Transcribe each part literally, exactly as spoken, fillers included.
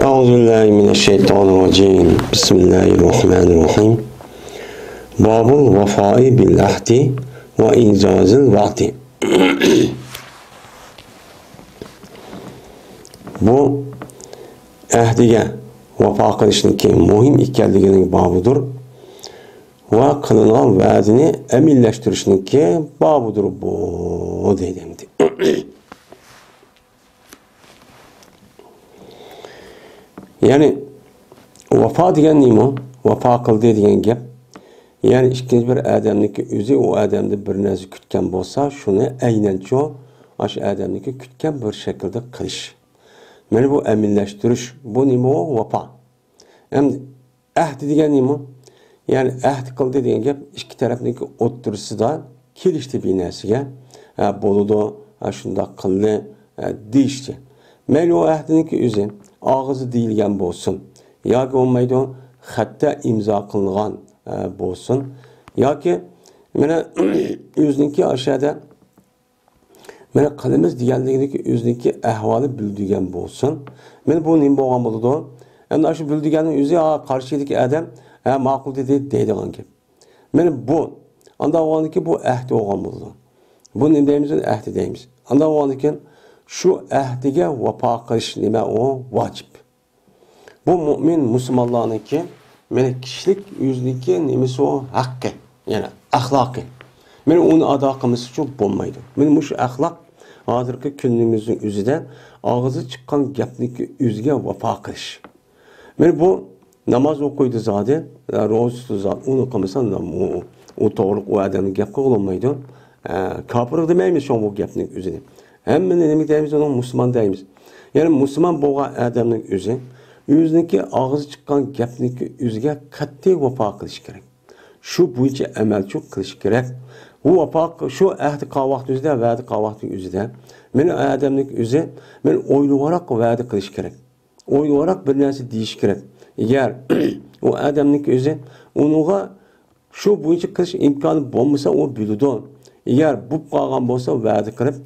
أعوذ بالله من الشيطان الرجيم. بسم الله الرحمن الرحيم. باب الوفاء بالعهد وإنجاز الوعد. بۇ ئەھدىگە ۋاپا قىلىشنىڭكى مۇھىم ئىكەنلىكىنىڭ بابىدۇر ۋە قىلىنغان ۋەدىنى ئەمەلىيلەشتۈرۈشنىڭكى بابىدۇر بۇ، دەيدۇ ئەمدى. يەنى، ۋاپا دېگەن نېمە؟ ۋاپا قىلدى دېگەن گەپ. يەنى، ئىككىنچى بىر ئادەمنىڭكى ئۆزى ئۇ ئادەمدىن بىر نەرسە كۈتكەن بولسا، شۇنى ئەينەنچۇ ئاشۇ ئادەمنىڭكى كۈتكەن بىر شەكىلدە قىلىش. مانا بۇ ئەمەلىيلەشتۈرۈش. بۇ نېمە ئۇ؟ ۋاپا. ئەمدى ئەھدى دېگەن نېمە؟ يەنى ئەھدى قىلدى دېگەن گەپ ئىككى تەرەپنىڭكى ئوتتۇرىسىدا كېلىشتى بىر نەرسىگە. ھە، بولىدۇ، ھە، شۇنداق قىلدى، ھە، دېيىشتى. مەيلى ئۇ ئەھدىنىڭكى ئۆزى ئاغزى دېيىلگەن بولسۇن، ياكى بولمايدۇ، خەتتە ئىمزا قىلىنغان، ھە، بولسۇن، ياكى مانا ئۆزىنىڭكى ئاشۇ يەردە مانا قىلىمىز دېگەنلىكىدىكى ئۆزىنىڭكى ئەھۋالى بىلدۈرگەن بولسۇن. مانا بۇ نېمە بولغان بولىدۇ؟ ئەمدى ئاشۇ بىلدۈرگەننىڭ ئۆزى، ھا، قارشىدىكى ئادەم، ھە، ماقۇل دېدى دەيدىغان گەپ. مانا بۇ. ئانداق بولغاندىكىن بۇ ئەھدى بولغان بولىدۇ. بۇ نېمە دەيمىز؟ ئەھدى دەيمىز. ئانداق بولغاندىكىن شۇ ئەھدىگە ۋاپا قىلىش نېمە ئۇ؟ ۋاجىپ. بۇ مۇئمىن مۇسۇلمانلارنىڭكى، مانا، كىشىلىك ئۆزىنىڭكى نېمىسى ئۇ؟ ھەققى، يەنى ئەخلاقى. مانا ئۇنى ئادا قىلمىسىچۇ بولمايدۇ. مانا مۇشۇ ئەخلاق ھازىرقى كۈنىمىزنىڭ ئۆزىدە ئاغزى چىققان گەپنىڭكى ئۆزىگە ۋاپا قىلىش. مانا بۇ ناماز ئوقۇيدۇ زادى، روزا تۇتىدۇ زادى، ئۇنى قىلمىسا، ئۇ، ئۇ توغرىلىق ئۇ ئادەمنى گەپ قىلغىلى بولمايدۇ. ئە، كاپىر دېمەيمىز شۇڭا بۇ گەپنىڭ ئۆزىنى. ھەممىنى نېمە دەيمىز؟ ئۇنىڭ مۇسۇلمان دەيمىز. يەنى مۇسۇلمان بولغان ئادەمنىڭ ئۆزى ئۆزىنىڭكى ئاغزى چىققان گەپنىڭكى ئۆزىگە قەتئىي ۋاپا قىلىشى كېرەك. شۇ بويىچە ئەمەلچۇ قىلىشى كېرەك. بۇ ۋاپا، شۇ ئەھدى قىلغان ۋاقتى ئۆزىدە، ۋەدە قىلغان ۋاقتى ئۆزىدە، مانا ئادەمنىڭ ئۆزى مانا ئويلىۋاراق ۋەدە قىلىشى كېرەك. ئويلىۋاراق بىر نەرسە دېيىشى كېرەك. ئەگەر ئۇ ئادەمنىڭ ئۆزى ئۇنىڭغا شۇ بويىچە قىلىش ئىمكانى بولمىسا، ئۇ بىلىدۇ. ئەگەر بولۇپ قالغان بولسا، ۋەدە قىلىپ،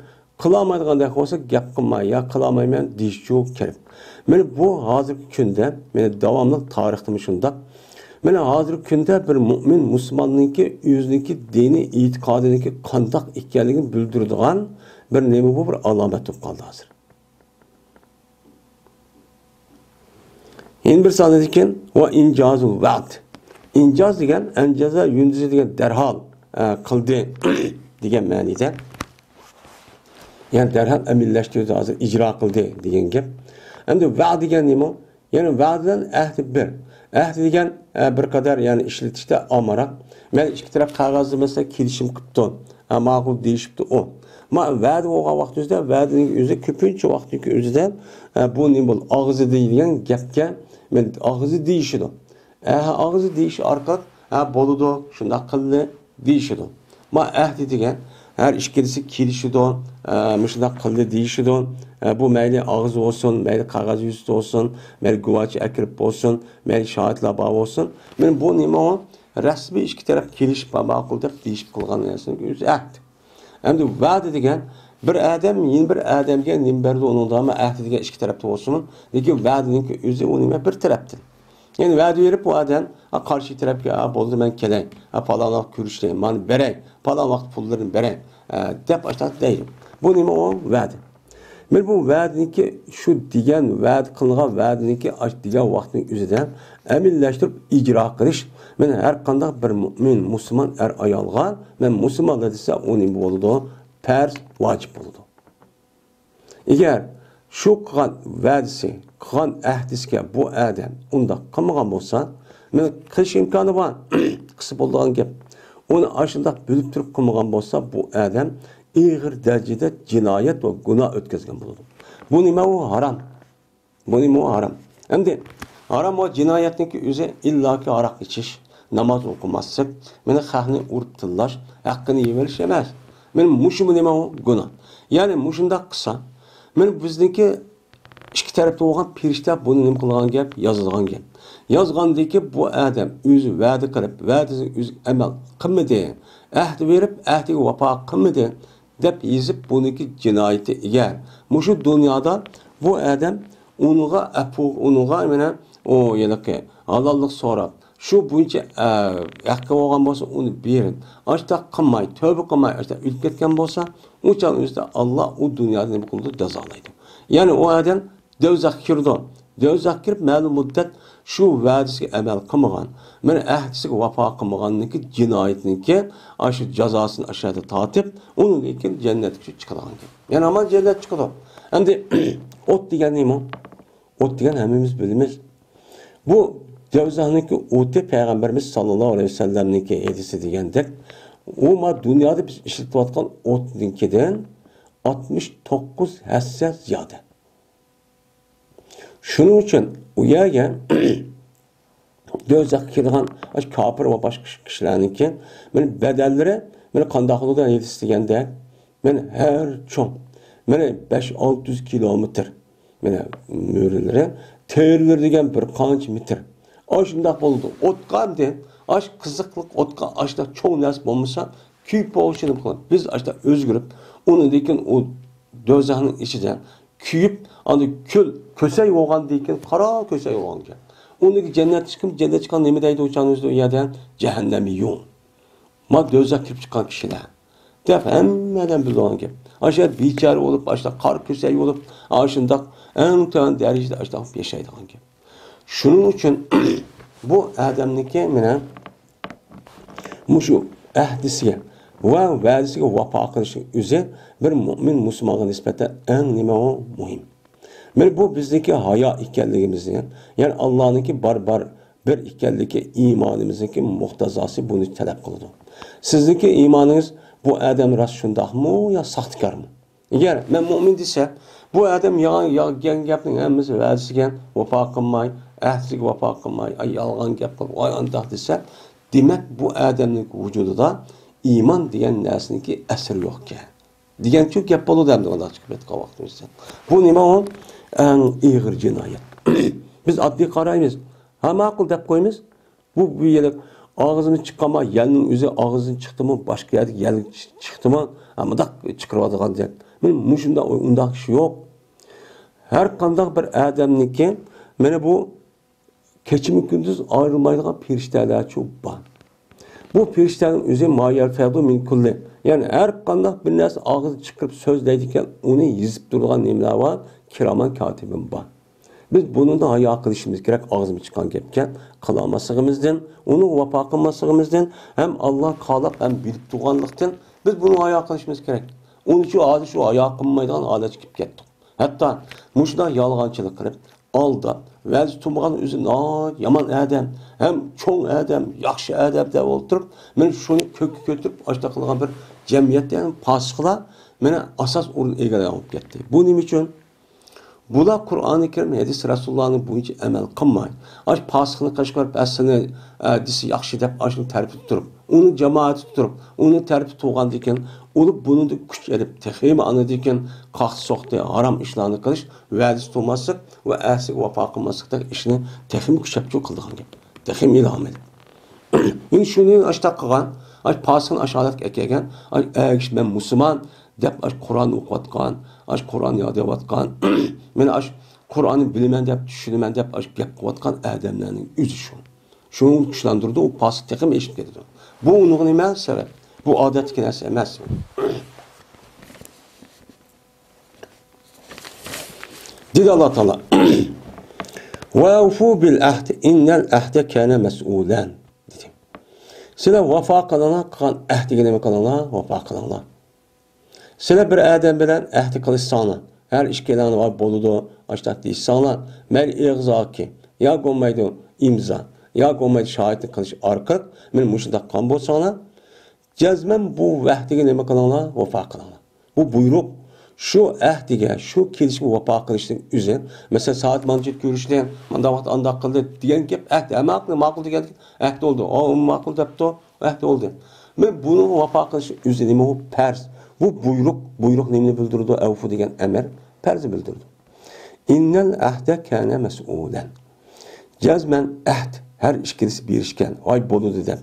قىلالمايدىغاندەك بولسا، گەپ قىلماي، يا قىلالمايمەن دېيىشچۇ كېرەك. مانا بۇ ھازىرقى كۈندە، مانا داۋاملىق تارىختا شۇنداق. مانا ھازىرقى كۈندە بىر مۇئمىن مۇسۇلماننىڭكى ئۆزىنىڭكى دىنىي ئېتىقادىنىڭكى قانداق ئىكەنلىكىنى بىلدۈرىدىغان بىر نېمە بۇ، بىر ئالامەت بولۇپ قالدى ھازىر. يەنە بىر سانىدىكىن ۋە ئىنجازۇل ۋەد. ئىنجاز دېگەن، ئەنجازا يۇنجىزى دېگەن دەرھال، ئە، قىلدى دېگەن مەنىدە. يەنى دەرھال ئەمەلىيلەشتۈردى، ھازىر ئىجرا قىلدى دېگەن گەپ. ئەمدى ۋەد دېگەن نېمە؟ يەنى ۋەد بىلەن ئەھدى بىر. ئەھدى دېگەن، ئە، بىر قەدەر، يەنى ئىشلىتىشتە ئامراق. مەن ئىككى تەرەپ قەغەزدە مەسىلەن كېلىشىم قىپتۇ. ھە، ماقۇل دېيىشىپتۇ ئۇ. ما ۋەدە بولغان ۋاقتىمىزدا، ۋەدىنىڭ ئۆزى كۆپىنچە ۋاقىتنىڭ ئۆزىدە، ھە، بۇ نېمە بولدى؟ ئاغزى دېيىلگەن گەپكە، مەن ئاغزى دېيىشىدۇ. ھە، ئاغزى دېيىش ئارقىلىق، ھە، بولىدۇ، شۇنداق قىلدى دېيىشىدۇ. ما ئەھدى دېگەن، ھەر ئىككىلىسى كېلىشىدۇ، ھە، مۇشۇنداق قىلدى دېيىشىدۇ. ھە، بۇ مەيلى ئاغزى بولسۇن، مەيلى قەغەز يۈزىدە بولسۇن، مەيلى گۇۋاچى ئەكىرىپ بولسۇن، مەيلى شاھىتلار بار بولسۇن. مەن بۇ نېمە ئۇ؟ رەسمىي ئىككى تەرەپ كېلىشىپ، ماقۇل دەپ دېيىشىپ قىلغان نەرسىنىڭ ئۆزى ئەھدى. ئەمدى ۋەدە دېگەن، بىر ئادەم يەنە بىر ئادەمگە نېمە بەردى، ئۇنىڭدا ما ئەھدى دېگەن ئىككى تەرەپتە بولسىمۇ، لېكىن ۋەدىنىڭكى ئۆزى ئۇ نېمە بىر تەرەپتىن. يەنى ۋەدە بېرىپ، ئۇ ئادەم، ئا، قارشى تەرەپكە، ئا، بولدى، مەن كېلەي، ئا، پالان ۋاقىت كۆرۈشەي، مانا بېرەي، پالان ۋاقىت پۇللىرىنى بېرەي، ئە، دەپ ئاشۇنداق دەيدۇ. بۇ نېمە ئۇ؟ ۋەدە. مانا بۇ ۋەدىنىڭكى شۇ دېگەن ۋەدە قىلىنغان ۋەدىنىڭكى ئاشۇ دېگەن ۋاقىتنىڭ ئۆزىدە ئەمەلىيلەشتۈرۈپ ئىجرا قىلىش، مانا ھەر قانداق بىر مۇئمىن، مۇسۇلمان ئەر-ئايالغا، مەن مۇسۇلمانلا دېسە، ئۇ نېمە بولىدۇ؟ پەرز، ۋاجىپ بولىدۇ. ئەگەر شۇ قىلغان ۋەدىسى، قىلغان ئەھدىسىگە بۇ ئادەم ئۇنداق قىلمىغان بولسا، مانا قىلىش ئىمكانى بار، قىلسا بولىدىغان گەپ. ئۇنى ئاشۇنداق بىلىپ تۇرۇپ قىلمىغان بولسا، بۇ ئادەم ئېغىر دەرىجىدە جىنايەت ۋە گۇناھ ئۆتكۈزگەن بولىدۇ. بۇ نېمە ئۇ؟ ھارام. بۇ نېمە ئۇ؟ ھارام. ئەمدى ھارام ۋە جىنايەتنىڭكى ئۆزى ئىللاكى ھاراق ئىچىش، ناماز ئوقۇماسلىق، مانا خەقنى ئۇرۇپ تىللاش، ھەققىنى يېۋېلىش ئەمەس. مانا مۇشۇمۇ نېمە ئۇ؟ گۇناھ. يەنى مۇشۇنداق قىلسا، مانا بىزنىڭكى ئىككى تەرەپتە بولغان پېرىشتە بۇنى نېمە قىلغان گەپ؟ يازىدىغان گەپ. يازغاندىكى بۇ ئادەم ئۆزى ۋەدە قىلىپ، ۋەدىسىگە ئۆزى ئەمەل قىلمىدى، ئەھدى بېرىپ، ئەھدىگە ۋاپا قىلمىدى، دەپ يېزىپ، بۇنىڭكى جىنايىتى ئەگەر مۇشۇ دۇنيادا بۇ ئادەم ئۇنىڭغا ئەپۇ، ئۇنىڭغا مانا ئۇ ھېلىقى ھالاللىق سوراپ، شۇ بويىچە، ئە، ھەققى بولغان بولسا، ئۇنى بېرىپ، ئاشۇنداق قىلماي، تۆبە قىلماي، ئاشۇنداق ئۆلۈپ كەتكەن بولسا، ئۇ چاغنىڭ ئۆزىدە ئاللا ئۇ دۇنيادا نېمە قىلىدۇ؟ جازالايدۇ. يەنى ئۇ ئادەم دوزاخقا كىرىدۇ. دوزاخقا كىرىپ، مەلۇم مۇددەت شۇ ۋەدىسىگە ئەمەل قىلمىغان، مانا ئەھدىسىگە ۋاپا قىلمىغاننىڭكى جىنايىتىنىڭكى ئاشۇ جازاسىنى ئاشۇ يەردە تارتىپ، ئۇنىڭدىن كېيىن جەننەتكە چىقىدىغان گەپ. يەنى ھامان جەننەت چىقىدۇ. ئەمدى ئوت دېگەن نېمە؟ ئوت دېگەن ھەممىمىز بىلىمىز. بۇ دوزاخنىڭكى ئوتى پەيغەمبىرىمىز ساللاللاھۇ ئەلەيھى ۋەسەللەمنىڭكى ھەدىسى دېگەندەك، ئۇ ما دۇنيادا بىز ئىشلىتىۋاتقان ئوتنىڭكىدىن ئاتمىش توققۇز ھەسسە زىيادە. شۇنىڭ ئۈچۈن ئۇ يەرگە دوزاخقا كىرىدىغان ئاشۇ كاپىر ۋە باشقا كىشىلەرنىڭكى مانا بەدەنلىرى مانا قانداق بولىدۇ ھەدىس دېگەندە، مانا ھەر چوڭ مانا بەش ئالتە يۈز كىلومېتىر مانا مۈرىلىرى، تېرىلىرى دېگەن بىر قانچە مېتىر. ئاشۇنداق بولىدۇ. ئوتقا ئەمدى ئاش قىزىقلىق ئوتقا ئاشۇنداق چوڭ نەرسە بولمىسا، كۆيۈپ بولۇشىنى قىلىپ، بىز ئاشۇنداق ئۆزگىرىپ، ئۇنىڭدىن كېيىن ئۇ دوزاخنىڭ ئىچىدە كۆيۈپ، ئاندىن كۆل، كۆسەي بولغاندىن كېيىن، قارا كۆسەي بولغانكەن. ئۇنىڭ جەننەت چىقىپ، جەننەت چىققان نېمە دەيدۇ ئۇ چاغنىڭ ئۆزىدە ئۇ يەردە؟ جەھەننەمىيۇن. ما دوزاخ كىرىپ چىققان كىشىلەر دەپ ھەممە ئادەم بىلىدىغان گەپ. ئاشۇ بىچارە بولۇپ، ئاشۇنداق قارا كۆسەي بولۇپ، ئاشۇنداق ئەڭ تۆۋەن دەرىجىدە ئاشۇنداق ياشايدىغان گەپ. شۇنىڭ ئۈچۈن بۇ ئادەمنىڭكى مانا مۇشۇ ئەھدىسىگە ۋە ۋەدىسىگە ۋاپا قىلىشنىڭ ئۆزى بىر مۆمىن مۇسۇلمانغا نىسبەتەن ئەڭ نېمە ئۇ مۇھىم. مانا بۇ بىزنىڭكى ھايا ئىكەنلىكىمىزنى، يەنى ئاللانىڭكى بار، بار بىر ئىكەنلىكى ئىمانىمىزنىڭكى مۇقتەزاسى بۇنى تەلەپ قىلىدۇ. سىزنىڭكى ئىمانىڭىز بۇ ئادەم راست شۇنداقمۇ يا ساختىكارمۇ؟ ئەگەر مەن مۆمىن دېسە، بۇ ئادەم ياغان، ياغان گەپنىڭ ھەممىسى ۋەدىسىگە ۋاپا قىلماي، ئەھدىسىگە ۋاپا قىلماي، ئاي يالغان گەپ قىلىپ، ۋاي ئانداق دېسە، دېمەك بۇ ئادەمنىڭ ۋۇجۇدىدا ئىمان دېگەن نەرسىنىڭكى ئەسىرى يوقكەن. دېگەنچۇ گەپ بولىدۇ ئەمدى ئۇنداق چىقىپ كەتكەن ۋاقتىمىزدا. بۇ نېمە ئۇ؟ ئەڭ ئېغىر جىنايەت. بىز ئاددىي قارايمىز. ھە، ماقۇل دەپ قويىمىز. بۇ، بۇ يەنە ئاغزىمىز چىققانما، يەلنىڭ ئۆزى ئاغزىدىن چىقتىمۇ، باشقا يەردىكى يەل چىقتىمۇ، ھە، مۇنداق چىقىرىۋاتىدىغان گەپ. مانا مۇشۇنداق، ئۇنداق ئىش يوق. ھەر قانداق بىر ئادەمنىڭكى، مانا بۇ كېچىمۇ كۈندۈز ئايرىلمايدىغان پېرىشتەلەرچۇ بار. بۇ پېرىشتەنىڭ ئۆزى ما يەلفىزۇ مىن قەۋلىن، يەنى ھەر قانداق بىر نەرسە ئاغزىدىن چىقىرىپ سۆزلەيدىكەن، ئۇنى يېزىپ تۇرىدىغان نېمىلەر بار؟ كىرامەن كاتىبىن بار. بىز بۇنىڭدىن ھايا قىلىشىمىز كېرەك، ئاغزىمىز چىققان گەپكە قىلالماسلىقىمىزدىن، ئۇنىڭغا ۋاپا قىلماسلىقىمىزدىن، ھەم ئاللا خالاپ، ھەم بىلىپ تۇرغانلىقتىن بىز بۇنىڭغا ھايا قىلىشىمىز كېرەك. ئۇنىڭ ئۈچۈن ھازىر شۇ ھايا قىلمايدىغان ھالەتكە كېلىپ كەتتۇق. ھەتتا مۇشۇنداق يالغانچىلىق قىلىپ، ئالداپ، ۋەدىسى تۇرمىغان ئۆزى ناھايىتى يامان ئادەم، ھەم چوڭ ئادەم، ياخشى ئادەم دەپ ئولتۇرۇپ، مانا شۇنى كۆككە كۆتۈرۈپ، ئاشۇنداق قىلغان بىر جەمئىيەتتە، يەنى پاسىقلار مانا ئاساس ئورۇن ئىگىلەپ كەتتى. بۇ نېمە ئۈچۈن؟ بۇلار قۇرئانى كەرىم، ھەدىس رەسۇلۇللانىڭ بويىچە ئەمەل قىلماي، ئاشۇ پاسىقنى قىلىشقا بەرسىنى، ئە، دېسە ياخشى دەپ، ئاشۇنىڭ تەرىپىدە تۇرۇپ، ئۇنىڭ جامائىتىدە تۇرۇپ، ئۇنىڭ تەرىپىدە تۇرغاندىن كېيىن، ئۇلار بۇنىڭدىن كۈچ ئېلىپ، تېخىمۇ ئاندىن كېيىن قاقتى-سوقتى، ھارام ئىشلارنى قىلىش، ۋەدىسى تۇرماسلىق ۋە ئەھدىسىگە ۋاپا قىلماسلىقتەك ئىشنى تېخىمۇ كۈچەپچۇ قىلىدىغان گەپ. تېخىمۇ ئىلھام ئېلىپ. يەنى شۇنى ئاشۇنداق قىلغان، ئاشۇ پاسىقنى ئاشۇ ھالەتكە ئەكەلگەن، ئاشۇ ئەگىش مەن مۇسۇلمان دەپ، ئاشۇ قۇرئان ئوقۇۋاتقان، ئاشۇ قۇرئان يادلاۋاتقان، مانا ئاشۇ قۇرئاننى بىلىمەن دەپ، چۈشىنىمەن دەپ، ئاشۇ گەپ قىلىۋاتقان ئادەملەرنىڭ ئۆزى شۇ. شۇنى كۈچلەندۈرىدۇ، ئۇ پاسىق تېخىمۇ ئېشىپ كېتىدۇ. بۇ ئۇنىڭغا نېمە سەۋەب؟ بۇ ئادەتتىكى نەرسە ئەمەس. دېدى ئاللا تائالا، «ۋەئۇفۇ بىل ئەھدى، ئىننەل ئەھدە كانە مەسئۇلەن» دېدى. سىلەر ۋاپا قىلىڭلار، قىلغان ئەھدىگە نېمە قىلىڭلار؟ ۋاپا قىلىڭلار. سىلەر بىر ئادەم بىلەن ئەھدى قىلىشساڭلار، ھەر ئىككىلەڭلار بار بولىدۇ، ئاشتاق دېيىشساڭلار، مەيلى ئېغىزدىكى يا بولمايدۇ ئىمزا، يا بولمايدۇ شاھىتنى قىلىش ئارقىلىق، مانا مۇشۇنداق قىلغان بولساڭلار، جەزمەن بۇ ئەھدىگە نېمە قىلىڭلار؟ ۋاپا قىلىڭلار. بۇ بۇيرۇق، شۇ ئەھدىگە، شۇ كېلىشىمگە ۋاپا قىلىشنىڭ ئۆزى. مەسىلەن، سائەت مانچە كۆرۈشتى، مانداق ۋاقىت ئانداق قىلدى دېگەن گەپ، ئەھدى، ھەممە ھەقنى ماقۇل دېگەن ئەھدى بولدى. ئا، ئۇ ماقۇل دەپتۇ، ئەھدى بولدى. مانا بۇنىڭغا ۋاپا قىلىشنىڭ ئۆزى نېمە؟ بۇ پەرز. بۇ بۇيرۇق، بۇيرۇق نېمىنى بىلدۈرىدۇ؟ ئەۋفۇ دېگەن ئەمر پەرزنى بىلدۈرىدۇ. ئىننەل ئەھدە كانە مەسئۇلەن. جەزمەن ئەھد، ھەر ئىككىلىسى بېرىشكەن، ۋاي بولىدۇ دەپ،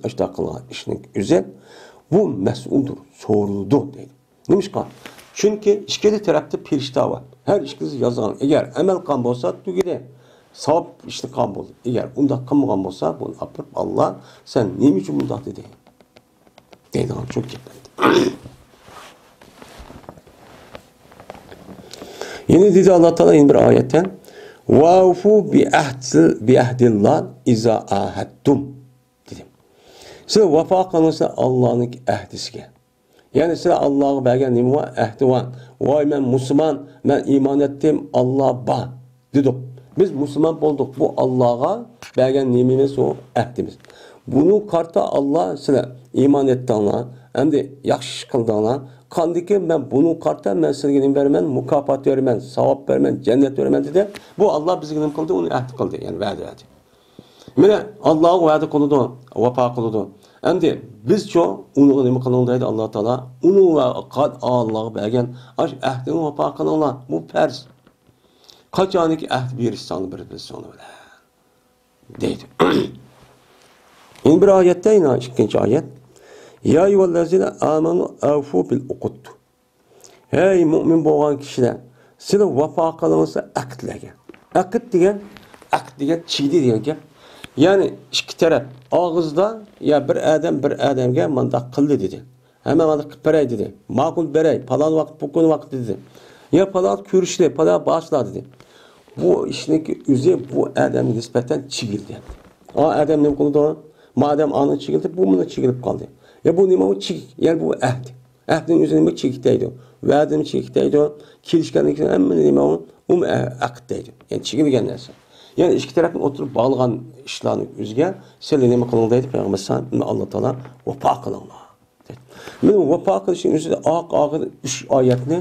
ئاشۇنداق قىلغان ئىشنىڭ ئۆزى، بۇ مەسئۇلدۇر، سورىلىدۇ دەيدۇ. نېمىشقا؟ چۈنكى ئىككىلا تەرەپتە پېرىشتە بار. ھەر ئىككىسى يازغان. ئەگەر ئەمەل قىلغان بولسا، تۈگىدى. ساۋاب ئىشنى قىلغان بولدى. ئەگەر ئۇنداق قىلمىغان بولسا، بۇنى ئاپىرىپ، ئاللا، سەن نېمە ئۈچۈن بۇنداق دېدىڭ؟ دەيدىغان شۇ گەپ ئەمدى. يەنە دېدى ئاللا تائالا يەنە بىر ئايەتتە، «ۋەئۇفۇ بىئەھدىل-، بىئەھدىللا ئىزا ئاھەدتۇم» دېدى. سىلەر ۋاپا قىلىڭلار ئاللانىڭ ئەھدىسىگە. يەنى سىلەر ئاللاغا بەرگەن نېمە بار؟ ئەھدى بار. ۋاي، مەن مۇسۇلمان، مەن ئىمان ئەتتىم، ئاللا بار دېدۇق. بىز مۇسۇلمان بولدۇق. بۇ ئاللاغا بەرگەن نېمىمىز ئۇ؟ ئەھدىمىز. بۇنى قارىتا ئاللا سىلەر ئىمان ئەتتىڭلار، ئەمدى ياخشى ئىش قىلدىڭلار. قاندىكىن مەن بۇنى قارىتا مەن سىلەرگە نېمە بېرىمەن؟ مۇكاپات بېرىمەن، ساۋاب بېرىمەن، جەننەت بېرىمەن دېدى. بۇ ئاللا بىزگە نېمە قىلدى؟ ئۇنى ئەھدى قىلدى، يەنى ۋەدە بەردى. مانا، ئاللاغا ۋەدە قىلىدۇ، ۋاپا قىلىدۇ. ئەمدى بىزچۇ ئۇنىڭغا نېمە قىلىڭ دەيدۇ ئاللا تائالا؟ ئۇنىڭ ۋە قات-، ئاللاغا بەرگەن ئاشۇ ئەھدىنى ۋاپا قىلىڭلار. بۇ پەرز. قاچانكى ئەھدى بېرىشساڭلار بىر-بىرسىڭلار بىلەن دەيدۇ. يەنە بىر ئايەتتە، يەنە ئىككىنچى ئايەت. يا ئەييۇھەللەزىنە ئامەنۇ ئەۋفۇ بىل ئۇقۇد. ھەي مۇئمىن بولغان كىشىلەر، سىلەر ۋاپا قىلىڭلار ئەقىدلەرگە. ئەقىد دېگەن، ئەقىد دېگەن چىگدى دېگەن گەپ. يەنى ئىككى تەرەپ ئاغزىدا، يا بىر ئادەم بىر ئادەمگە مانداق قىلدى دېدى. ھەممە مانداق قىلىپ بېرەي دېدى. ماقۇل بېرەي، پالان ۋاقىت، بۇ كۈنى ۋاقىت دېدى. يا پالان كۆرۈشلى، پالان باشلا دېدى. بۇ ئىشنىڭكى ئۆزى بۇ ئادەمگە نىسبەتەن چىگىلدى. ئا ئادەم نېمە قىلىدۇ؟ ما ئادەم ئانى چىگىلدى، بۇ مۇنى چىگىلىپ قالدى. يا بۇ نېمە؟ ئۇ چىگ-، يەنى بۇ ئەھد. ئەھدىنىڭ ئۆزىنى نېمە چىگىتەيدۇ؟ ۋەدىنى چىگىتەيدۇ. كېلىشكەندىن كېيىن ھەممىنى نېمە ئۇ؟ ئۇمۇ ئە-، ئەقىد دەيدۇ. يەنى چىگىلگەن نەرسە. يەنى ئىككى تەرەپنى ئوتتۇرىغا باغلىغان ئىشلارنىڭ ئۆزىگە سىلەر نېمە قىلىڭ دەيدۇ پەيغەمبەر ئەلەيھىسسالام؟ ئاللا تائالا ۋاپا قىلىڭلار دەيدۇ. مانا ۋاپا قىلىشنىڭ ئۆزىدە ئاق-، ئاخىرى ئۈچ ئايەتنى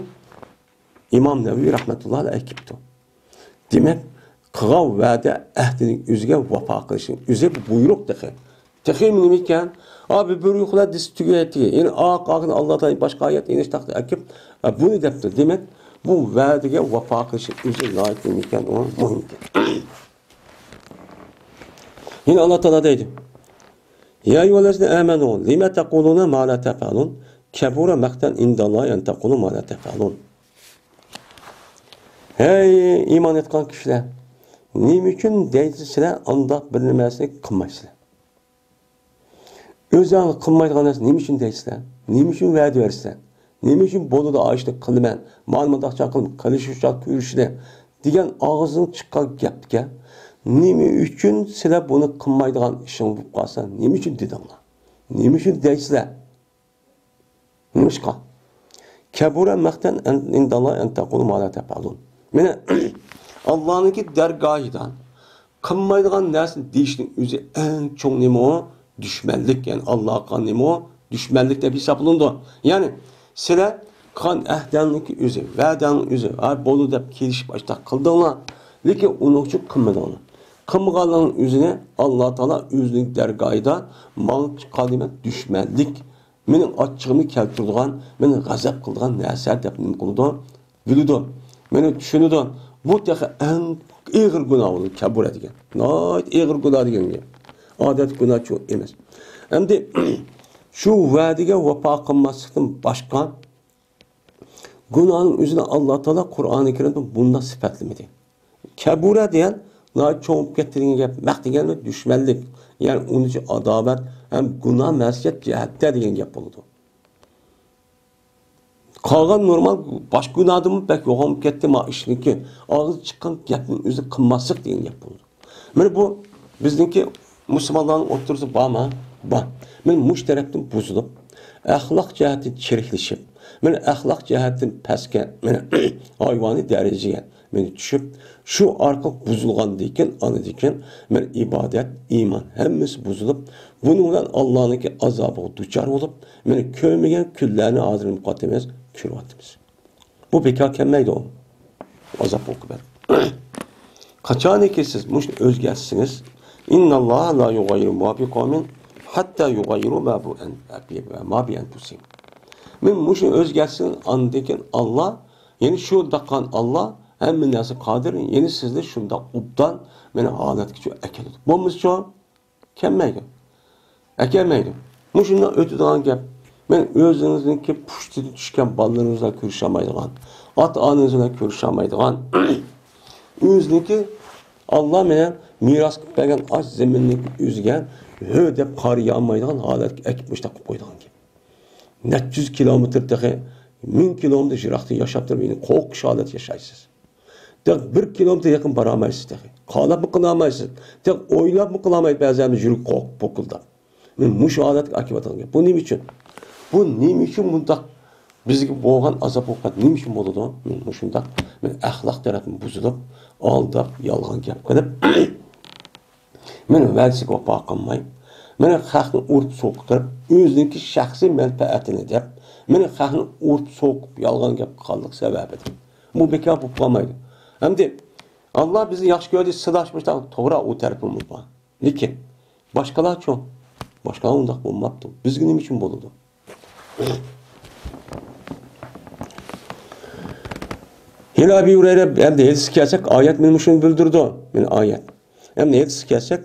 ئىمام نەۋەۋى رەھمەتۇللاھى ئەلەيھى ئەكىپتۇ. دېمەك، قىلغان ۋەدە ئەھدىنىڭ ئۆزىگە ۋاپا قىلىشنىڭ ئۆزى بۇ بۇيرۇق تېخى. تېخى نېمە ئىكەن؟ ئا، بىر بۇيرۇقلار دېسە تۈگەيتتى. يەنى ئاق-، ئاخىرىنى ئاللا تائالا باشقا ئايەت ئېنىشتاقتا ئەكىپ، ئا، بۇنى دەپتۇ. دېمەك، بۇ ۋەدىگە ۋاپا قىلىشنىڭ ئۆزى ناھايىتى نېمە ئىكەن؟ ئۇ مۇھىم ئىكەن. يەنە ئاللا تائالا دەيدۇ. يا ئەييۇھەللەزىنە ئامەنۇ لىمە تەقۇلۇنە ما لا تەپئەلۇن كەبۇرە مەقتەن ئىندەللاھى ئەن تەقۇلۇ ما لا تەپئەلۇن. ھەي ئىمان ئېيتقان كىشىلەر، نېمە ئۈچۈن دەيسىلەر ئانداق بىر نېمىسىنى قىلمايسىلەر؟ ئۆزۈڭلار قىلمايدىغان نەرسە نېمە ئۈچۈن دەيسىلەر؟ نېمە ئۈچۈن ۋەدە بېرىسىلەر؟ نېمە ئۈچۈن بولىدۇ ئاشۇنى قىلىمەن، مانا مۇنداق چاقىم قىلىشىشقا كۆرۈشىدە دېگەن ئاغزىدىن چىققان گەپكە نېمە ئۈچۈن سىلەر بۇنى قىلمايدىغان ئىشىڭ بولۇپ قالسا نېمە ئۈچۈن دېدىڭلار؟ نېمە ئۈچۈن دەيسىلەر؟ نېمىشقا؟ كەبۇرە مەقتەن ئىندەللاھى ئەن تەقۇلۇ ما لا تەپئەلۇن. مانا، ئاللانىڭكى دەرگاھىدا قىلمايدىغان نەرسىنى دېيىشنىڭ ئۆزى ئەڭ چوڭ نېمە ئۇ؟ دۈشمەنلىك، يەنى ئاللاغا نېمە ئۇ؟ دۈشمەنلىك دەپ ھېسابلىنىدۇ. يەنى سىلەر قىلغان ئەھدەڭنىڭكى ئۆزى، ۋەدەڭنىڭ ئۆزى، ھە، بولدى دەپ كېلىشىپ ئاشۇنداق قىلدىڭلار، لېكىن ئۇنىڭ ئۈچۈن قىلمىدىڭلار. قىلمىغانلىقنىڭ ئۆزىنى ئاللا تائالا ئۆزىنىڭ دەرگاھىدا ماڭا قىلدى دېمەك دۈشمەنلىك، مېنىڭ ئاچچىقىمنى كەلتۈرىدىغان، مېنى غەزەپ قىلىدىغان نەرسە دەپ نېمە قىلىدۇ؟ بىلىدۇ. مېنى چۈشىنىدۇ. بۇ تېخى ئەڭ ئېغىر گۇناھ بولىدۇ، كەبۇرە دېگەن. ناھايىتى ئېغىر گۇناھ دېگەن گەپ. ئادەتتىكى گۇناھچۇ ئەمەس. ئەمدى شۇ ۋەدىگە ۋاپا قىلماسلىقتىن باشقا گۇناھنىڭ ئۆزىنى ئاللا تائالا قۇرئانى كەرىمدە بۇنداق سۈپەتلىمىدى. كەبۇرە دېگەن ناھايىتى چوڭ بولۇپ كەتتى دېگەن گەپ، مەق دېگەنمۇ دۈشمەنلىك، يەنى ئۇنىڭ ئۈچۈن ئاداۋەت ھەم گۇناھ مەسىيەت جەھەتتە دېگەن گەپ بولىدۇ. قالغان نورمال باشقا گۇناھدىنمۇ بەك يوغان بولۇپ كەتتى ما ئىشنىڭكى، ئاغزى چىققان گەپنىڭ ئۆزى قىلماسلىق دېگەن گەپ بولىدۇ. مانا بۇ بىزنىڭكى مۇسۇلمانلارنىڭ ئوتتۇرىسىدا بارما؟ بار. مانا مۇشۇ تەرەپتىن بۇزۇلۇپ، ئەخلاق جەھەتتىن چىرىكلىشىپ، مانا ئەخلاق جەھەتتىن پەسكە، مانا ھايۋانىي دەرىجىگە مانا چۈشۈپ، شۇ ئارقىلىق بۇزۇلغاندىكىن، ئاندىكىن مانا ئىبادەت، ئىمان ھەممىسى بۇزۇلۇپ، بۇنىڭ بىلەن ئاللانىڭكى ئازابىغا دۇچار بولۇپ، مانا كۆرمىگەن كۈنلەرنى ھازىر نېمە قىلىۋاتىمىز؟ كۆرۈۋاتىمىز. بۇ بىكار كەلمەيدۇ. ئازاب ئوقۇبەت. قاچانكى سىز مۇشۇنى ئۆزگەرتسىڭىز، ئىنناللاھا لا يۇغەييىرۇ ما بىقەۋمىن ھەتتا يۇغەييىرۇ ما بۇ ئەن-، ما بىئەنفۇسىھىم. مەن مۇشۇنى ئۆزگەرتسىڭىز، ئاندىن كېيىن ئاللا، يەنى شۇنداق قىلغان ئاللا ھەممە نەرسە قادىر، يەنى سىزنى شۇنداق ئوبدان مانا ھالەتكىچۇ ئەكېلىدۇ. بولمىسىچۇ؟ كەلمەيدۇ. ئەكەلمەيدۇ. مۇشۇنداق ئۆتىدىغان گەپ. مەن ئۆزىڭىزنىڭكى پۇشتىدىن چۈشكەن بالىلىرىڭىزغا كۆرۈشەلمەيدىغان، ئاتا-ئانىسى بىلەن كۆرۈشەلمەيدىغان، ئۆزىنىڭكى ئاللا مېنىڭ مىراس قىلىپ بەرگەن ئاش زېمىننىڭ ئۆزىگە ھۆ دەپ قارىيالمايدىغان ھالەتكە ئەكىپ مۇشۇنداق قىلىپ قويىدىغان گەپ. نەچچە يۈز كىلومېتىر تېخى، مىڭ كىلومېتىر يىراقتا ياشاپ تۇرۇپ، يەنە قورقۇش ھالەتتە ياشايسىز. تېخى بىر كىلومېتىر يېقىن بارالمايسىز تېخى. قالاپمۇ قالالمايسىز. تېخى ئويلاپمۇ قالالمايسىز، بەزىلەرنىڭ يۈرىكى قورقۇپ پوكۇلداپ. مەن مۇشۇ ھالەتكە ئەكېلىۋاتىدىغان گەپ. بۇ نېمە ئۈچۈن؟ بۇ نېمە ئۈچۈن بۇنداق بىزگە بولغان ئازاب ئوقۇبەت نېمە ئۈچۈن بولىدۇ؟ مەن مۇشۇنداق، مەن ئەخلاق تەرەپتىن بۇزۇلۇپ، ئالداپ، يالغان گەپ قىلىپ، مەن ۋەدىسىگە ۋاپا قىلماي، مەن خەقنى ئۇرۇپ سوقۇپ، ئۆزىنىڭكى شەخسىي مەنپەئەتىنى دەپ، مەن خەقنى ئۇرۇپ سوقۇپ، يالغان گەپ قىلغانلىق سەۋەبىدىن. بۇ بىكار بولۇپ قالمايدۇ. ئەمدى ئاللا بىزنى ياخشى كۆردى، سىناش مۇشۇنداق توغرا ئۇ تەرىپىمىز بار. لېكىن باشقىلارچۇ؟ باشقىلار ئۇنداق بولماپتۇ. بىزگە نېمە ئۈچۈن بولىدۇ؟ ھېلى ئەبى ھۇرەيرە، ئەمدى ھەدىسكە كەلسەك، ئايەت مانا شۇنى بىلدۈرىدۇ. مانا ئايەت. ئەمدى ھەدىسكە كەلسەك،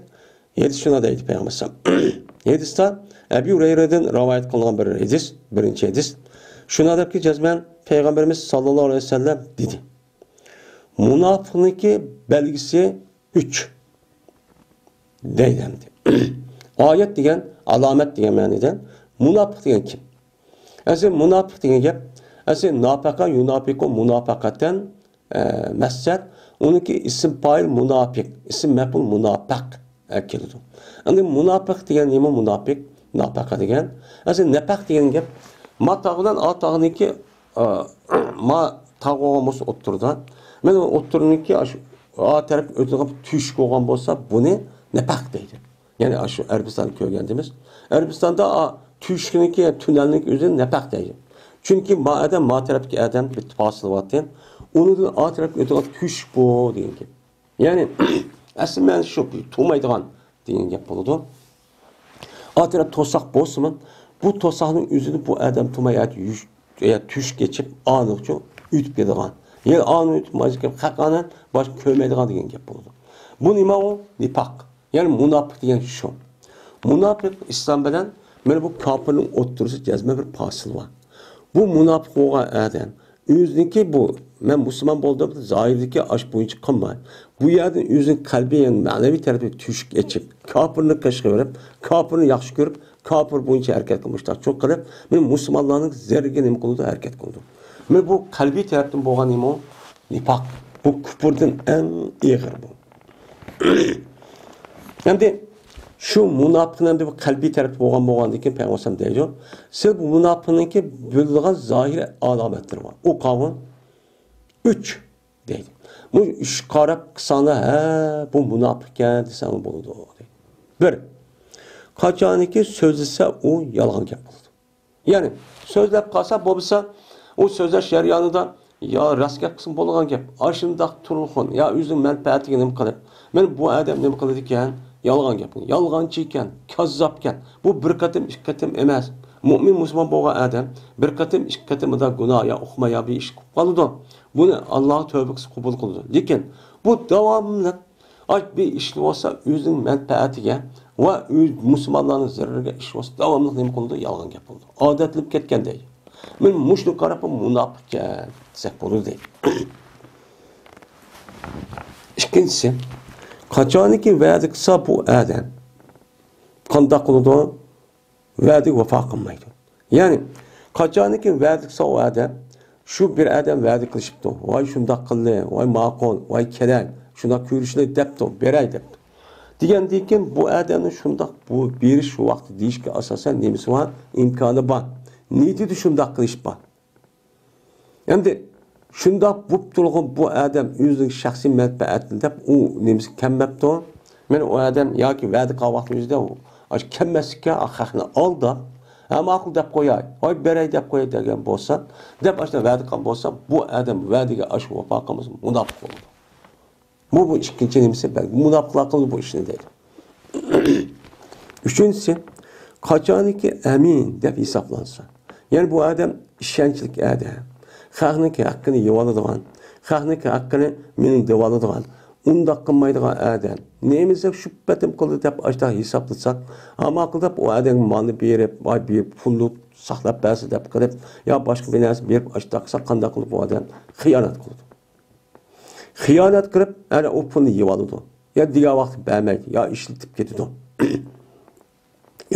ھەدىس شۇنداق دەيدۇ پەيغەمبەر ئەلەيھىسسالام. ھەدىستە ئەبى ھۇرەيرەدىن رىۋايەت قىلىنغان بىر ھەدىس، بىرىنچى ھەدىس. شۇنداق دەپكى، جەزمەن پەيغەمبىرىمىز ساللاللاھۇ ئەلەيھى ۋەسەللەم دېدى. مۇناپىقنىڭكى بەلگىسى ئۈچ دەيدۇ ئەمدى. ئايەت دېگەن، ئالامەت دېگەن مەنىدە. مۇناپىق دېگەن كىم؟ ئەسلى مۇناپىق دېگەن گەپ، ئەسلى ناپەقە، يۇناپىقۇ، مۇناپەقەتەن، ئە، مەسدەر. ئۇنىڭكى ئىسىم پائىل مۇناپىق، ئىسىم مەپئۇل مۇناپەق، ئە، كېلىدۇ. ئەمدى مۇناپىق دېگەن نېمە؟ مۇناپىق، ناپەقە دېگەن. ئەسلى نەپەق دېگەن گەپ، ما تاغ بىلەن ئا تاغنىڭكى ئا، ما تاغ بولغان بولسا ئوتتۇرىدا، مانا ئوتتۇرىنىڭكى ئاشۇ ئا تەرەپكە ئۆتىدىغان تۆشۈك بولغان بولسا، بۇنى نەپەق دەيدۇ. يەنى ئاشۇ ئەرەبىستاندا كۆرگەندىمىز. ئەرەبىستاندا، ئا، تۆشۈكنىڭكى، تۈنەلنىڭكى ئۆزىنى نەپەق دەيدۇ. چۈنكى ما ئادەم، ما تەرەپتىكى ئادەم بىر پاسىل بارتى. ئۇنىڭدىن ئا تەرەپكە ئۆتىدىغان تۆشۈك بۇ دېگەن گەپ. يەنى، ئەسلى مەنىسى شۇ، تۇمايدىغان دېگەن گەپ بولىدۇ. ئا تەرەپ توساق بولسىمۇ، بۇ توساقنىڭ ئۆزىدە بۇ ئادەم تۇماي يا يۈش-، يا تۆشۈك ئېچىپ، ئانىغىچە ئۆتۈپ كېتىدىغان. يەنى ئانى ئۆتۈپ، ماجىكەپ، خەقانە باشقا كۆرمەيدىغان دېگەن گەپ بولىدۇ. بۇ نېمە ئۇ؟ نىپاق. يەنى مۇناپىق دېگەن شۇ. مۇناپىق ئىسلام بىلەن مانا بۇ كاپىرنىڭ ئوتتۇرىسىدا جەزمەن بىر پاسىل بار. بۇ مۇناپىق بولغان ئادەم ئۆزىنىڭكى بۇ، مەن مۇسۇلمان بولدۇم، زاھىردىكى ئاش بويىچە قىلماي، بۇ يەردىن ئۆزىنىڭ قەلبىي، يەنى مەنىۋى تەرىپى تۆشۈك ئېچىپ، كاپىرنى قەشقە بېرىپ، كاپىرنى ياخشى كۆرۈپ، كاپىر بويىچە ھەرىكەت قىلمىشلار چوڭ قىلىپ، مانا مۇسۇلمانلارنىڭ زەرىگە نېمە قىلىدۇ؟ ھەرىكەت قىلىدۇ. مانا بۇ قەلبىي تەرەپتىن بولغان نېمە ئۇ؟ نىپاق. بۇ كۇپۇردىن ئەڭ ئېغىر بۇ. ئەمدى شۇ مۇناپىقنىڭ ئەمدى بۇ قەلبىي تەرىپى بولغان، بولغاندىن كېيىن پەيغەمبەر ئەلەيھىسسالام دەيدۇ، سىز بۇ مۇناپىقنىڭكى بىلىدىغان زاھىرىي ئالامەتلىرى بار. ئۇ قاۋۇن ئۈچ دەيدۇ. بۇ ئۈچ قاراپ قىلساڭلار، ھە، بۇ مۇناپىق ئىكەن دېسەڭ بولىدۇ دەيدۇ. بىر، قاچانكى سۆزلىسە ئۇ يالغان گەپ قىلىدۇ. يەنى سۆزلەپ قالسا، بولمىسا ئۇ سۆزلەش جەريانىدا يا راست گەپ قىلسىمۇ بولىدىغان گەپ، ئاشۇنداق تۇرغۇن، يا ئۆزىنىڭ مەنپەئەتىگە نېمە قىلىپ، مەن بۇ ئادەم نېمە قىلىدىكەن، يالغان گەپ، يالغانچى ئىكەن، كاززاپكەن. بۇ بىر قېتىم، ئىككى قېتىم ئەمەس. مۇئمىن مۇسۇلمان بولغان ئادەم بىر قېتىم، ئىككى قېتىمدا گۇناھ يا ئۇقما يا بىر ئىش قىلىپ قالىدۇ. بۇنى ئاللا تەۋبە قىلسا قوبۇل قىلىدۇ. لېكىن بۇ داۋاملىق ئاي، بىر ئىشلىۋالسا ئۆزىنىڭ مەنپەئەتىگە ۋە ئۆز مۇسۇلمانلارنىڭ زەرىرىگە ئىشلىۋالسا، داۋاملىق نېمە قىلىدۇ؟ يالغان گەپ قىلىدۇ. ئادەتلىنىپ كەتكەن دەيدۇ. مانا مۇشۇنى قاراپ، بۇ مۇناپىق ئىكەن دېسەك بولىدۇ دەيدۇ. ئىككىنچىسى، قاچانكى ۋەدە قىلسا بۇ ئادەم قانداق قىلىدۇ؟ ۋەدىگە ۋاپا قىلمايدۇ. يەنى، قاچانكى ۋەدە قىلسا ئۇ ئادەم، شۇ بىر ئادەم ۋەدە قىلىشىپتۇ، ۋاي شۇنداق قىلدى، ۋاي ماقۇل، ۋاي كېلەي، شۇنداق كۆرۈشىلى دەپتۇ، بېرەي دەپتۇ. دېگەندىن كېيىن بۇ ئادەمنىڭ شۇنداق بۇ بېرىش ۋاقتى دېيىشكە ئاساسەن نېمىسى بار؟ ئىمكانى بار. نىيىتىدە شۇنداق قىلىش بار. ئەمدى شۇنداق بوپ تۇرغان بۇ ئادەم ئۆزىنىڭ شەخسىي مەنپەئەتىنى دەپ ئۇ نېمىسى كەلمەپتۇ. مانا ئۇ ئادەم ياكى ۋەدە قىلغان ۋاقتىمىزدا ئۇ ئاشۇ كەلمەسلىككە خەقنى ئالداپ، ھە ماقۇل دەپ قوياي، ۋاي بېرەي دەپ قوياي دېگەن بولسا، دەپ ئاشۇنداق ۋەدە قىلغان بولسا، بۇ ئادەم ۋەدىگە ئاشۇ ۋاپا قىلمىسا مۇناپىق بولىدۇ. بۇ، بۇ ئىككىنچى نېمىسى، بەلكى مۇناپىقلار قىلىدۇ بۇ ئىشنى دەيدۇ. ئۈچىنچىسى، قاچانكى ئەمىن دەپ ھېسابلانسا، يەنى بۇ ئادەم ئىشەنچلىك ئادەم، خەقنىڭكى ھەققىنى يېۋالىدىغان، خەقنىڭكى ھەققىنى مېنىڭ دېۋالىدىغان، ئۇنداق قىلمايدىغان ئادەم. نېمە دېسەك، شۇ پېتىم قىلدى دەپ ئاشتا ھېسابلىساق، ئامال قىلىپ ئۇ ئادەمگە مالنى بېرىپ، ۋاي بېرىپ پۇلنى ساقلاپ بەرسە دەپ قىلىپ، يا باشقا بىر نەرسە بېرىپ ئاشتا قىلسا، قانداق قىلىپ ئۇ ئادەم خىيانەت قىلىدۇ؟ خىيانەت قىلىپ، ئەنە ئۇ پۇلنى يېۋالىدۇ. يا دېگەن ۋاقىت بەرمەيدۇ، يا ئىشلىتىپ كېتىدۇ.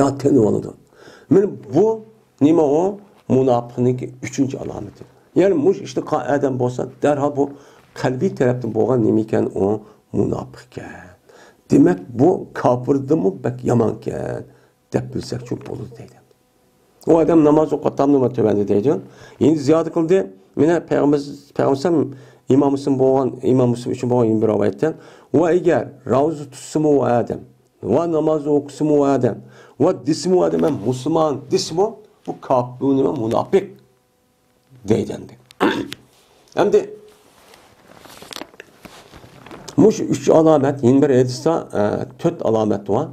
يا تىنىۋالىدۇ. مانا بۇ نېمە ئۇ؟ مۇناپىقنىڭكى ئۈچىنچى ئالامىتى. يەنى مۇشۇ ئىشنى قىلغان ئادەم بولسا، دەرھال بۇ قەلبىي تەرەپتىن بولغان نېمە ئىكەن ئۇ؟ مۇناپىق ئىكەن. دېمەك، بۇ كاپىردىنمۇ بەك يامانكەن، دەپ بىلسەكچۇ بولىدۇ دەيدۇ. ئۇ ئادەم ناماز ئوقۇۋاتامدۇ مانا تۆۋەندە دەيدۇ. يەنە زىيادە قىلدى. مانا پەيغەمبەر، پەيغەمبەر ئىمام مۇسلىم بولغان، ئىمام مۇسلىم ئۈچۈن بولغان يەنە بىر رىۋايەتتە، ۋە ئەگەر روزا تۇتسىمۇ ئۇ ئادەم، ۋە ناماز ئوقۇسىمۇ ئۇ ئادەم، ۋە دېسىمۇ ئۇ ئادەم، مەن مۇسۇلمان دېسىمۇ، بۇ كاپىر، بۇ نېمە؟ مۇناپىق دەيدۇ ئەمدى. ئەمدى مۇشۇ ئۈچ ئالامەت، يەنە بىر ھەدىستە، ئە، تۆت ئالامەت بار.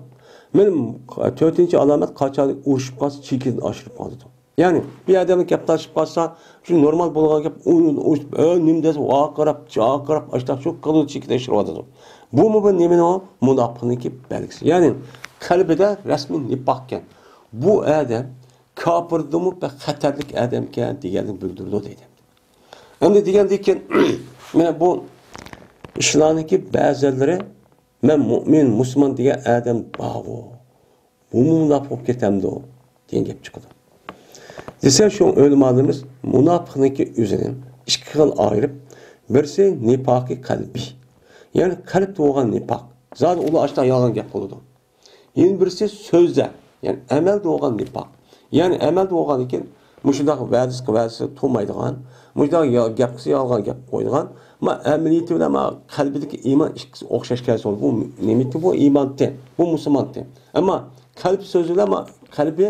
مانا تۆتىنچى ئالامەت قاچان ئۇرۇشۇپ قالسا، چېكىدىن ئاشۇرۇپ قالىدۇ. يەنى بىر ئادەمنى گەپ تاشلىپ قالسا، شۇ نورمال بولغان گەپ، ئۇ، ئۇ، ئۇ، نېمە دېسە، ۋارقىراپ، جارقىراپ، ئاشتاق شۇ قىلىدۇ، چېكىدىن ئېشىرىۋاتىدۇ. بۇمۇ بىر نېمىنىڭ؟ مۇناپىقنىڭكى بەلگىسى. يەنى قەلبىدە رەسمىي نىپاق ئىكەن. بۇ ئادەم كاپىردىنمۇ بەك خەتەرلىك ئادەمكەن دېگەننى بىلدۈرىدۇ دەيدۇ. ئەمدى دېگەندىن كېيىن، مانا بۇ ئىشلارنىڭكى بەزىلىرى، مەن مۇئمىن، مۇسۇلمان دېگەن ئادەم بارغۇ، بۇمۇ مۇناپىق بولۇپ كېتەمدۇ؟ دېگەن گەپ چىقىدۇ. دېسە، شۇ ئۆلىمالىرىمىز مۇناپىقنىڭكى ئۆزىنى ئىككى خىل ئايرىپ، بىرسى نىپاقى قەلبىي، يەنى قەلبتە بولغان نىپاق. زادى ئۇلار ئاشتا يالغان گەپ قىلىدۇ. يەنە بىرسى سۆزدە، يەنى ئەمەلدە بولغان نىپاق. يەنى ئەمەلدە بولغاندىكىن مۇشۇنداق ۋەدىسى، ۋەدىسى تۇرمايدىغان، مۇشۇنداق يا-، گەپ قىلسا يالغان گەپ قويىدىغان، ئەمما ئەمەلىيىتى بىلەن، ئەمما قەلبىدىكى ئىمان ئىككىسى ئوخشاش كەلسە، بۇ نېمىتى؟ بۇ ئىمانتى، بۇ مۇسۇلمانتى. ئەمما قەلب سۆزى بىلەن، ئەمما قەلبى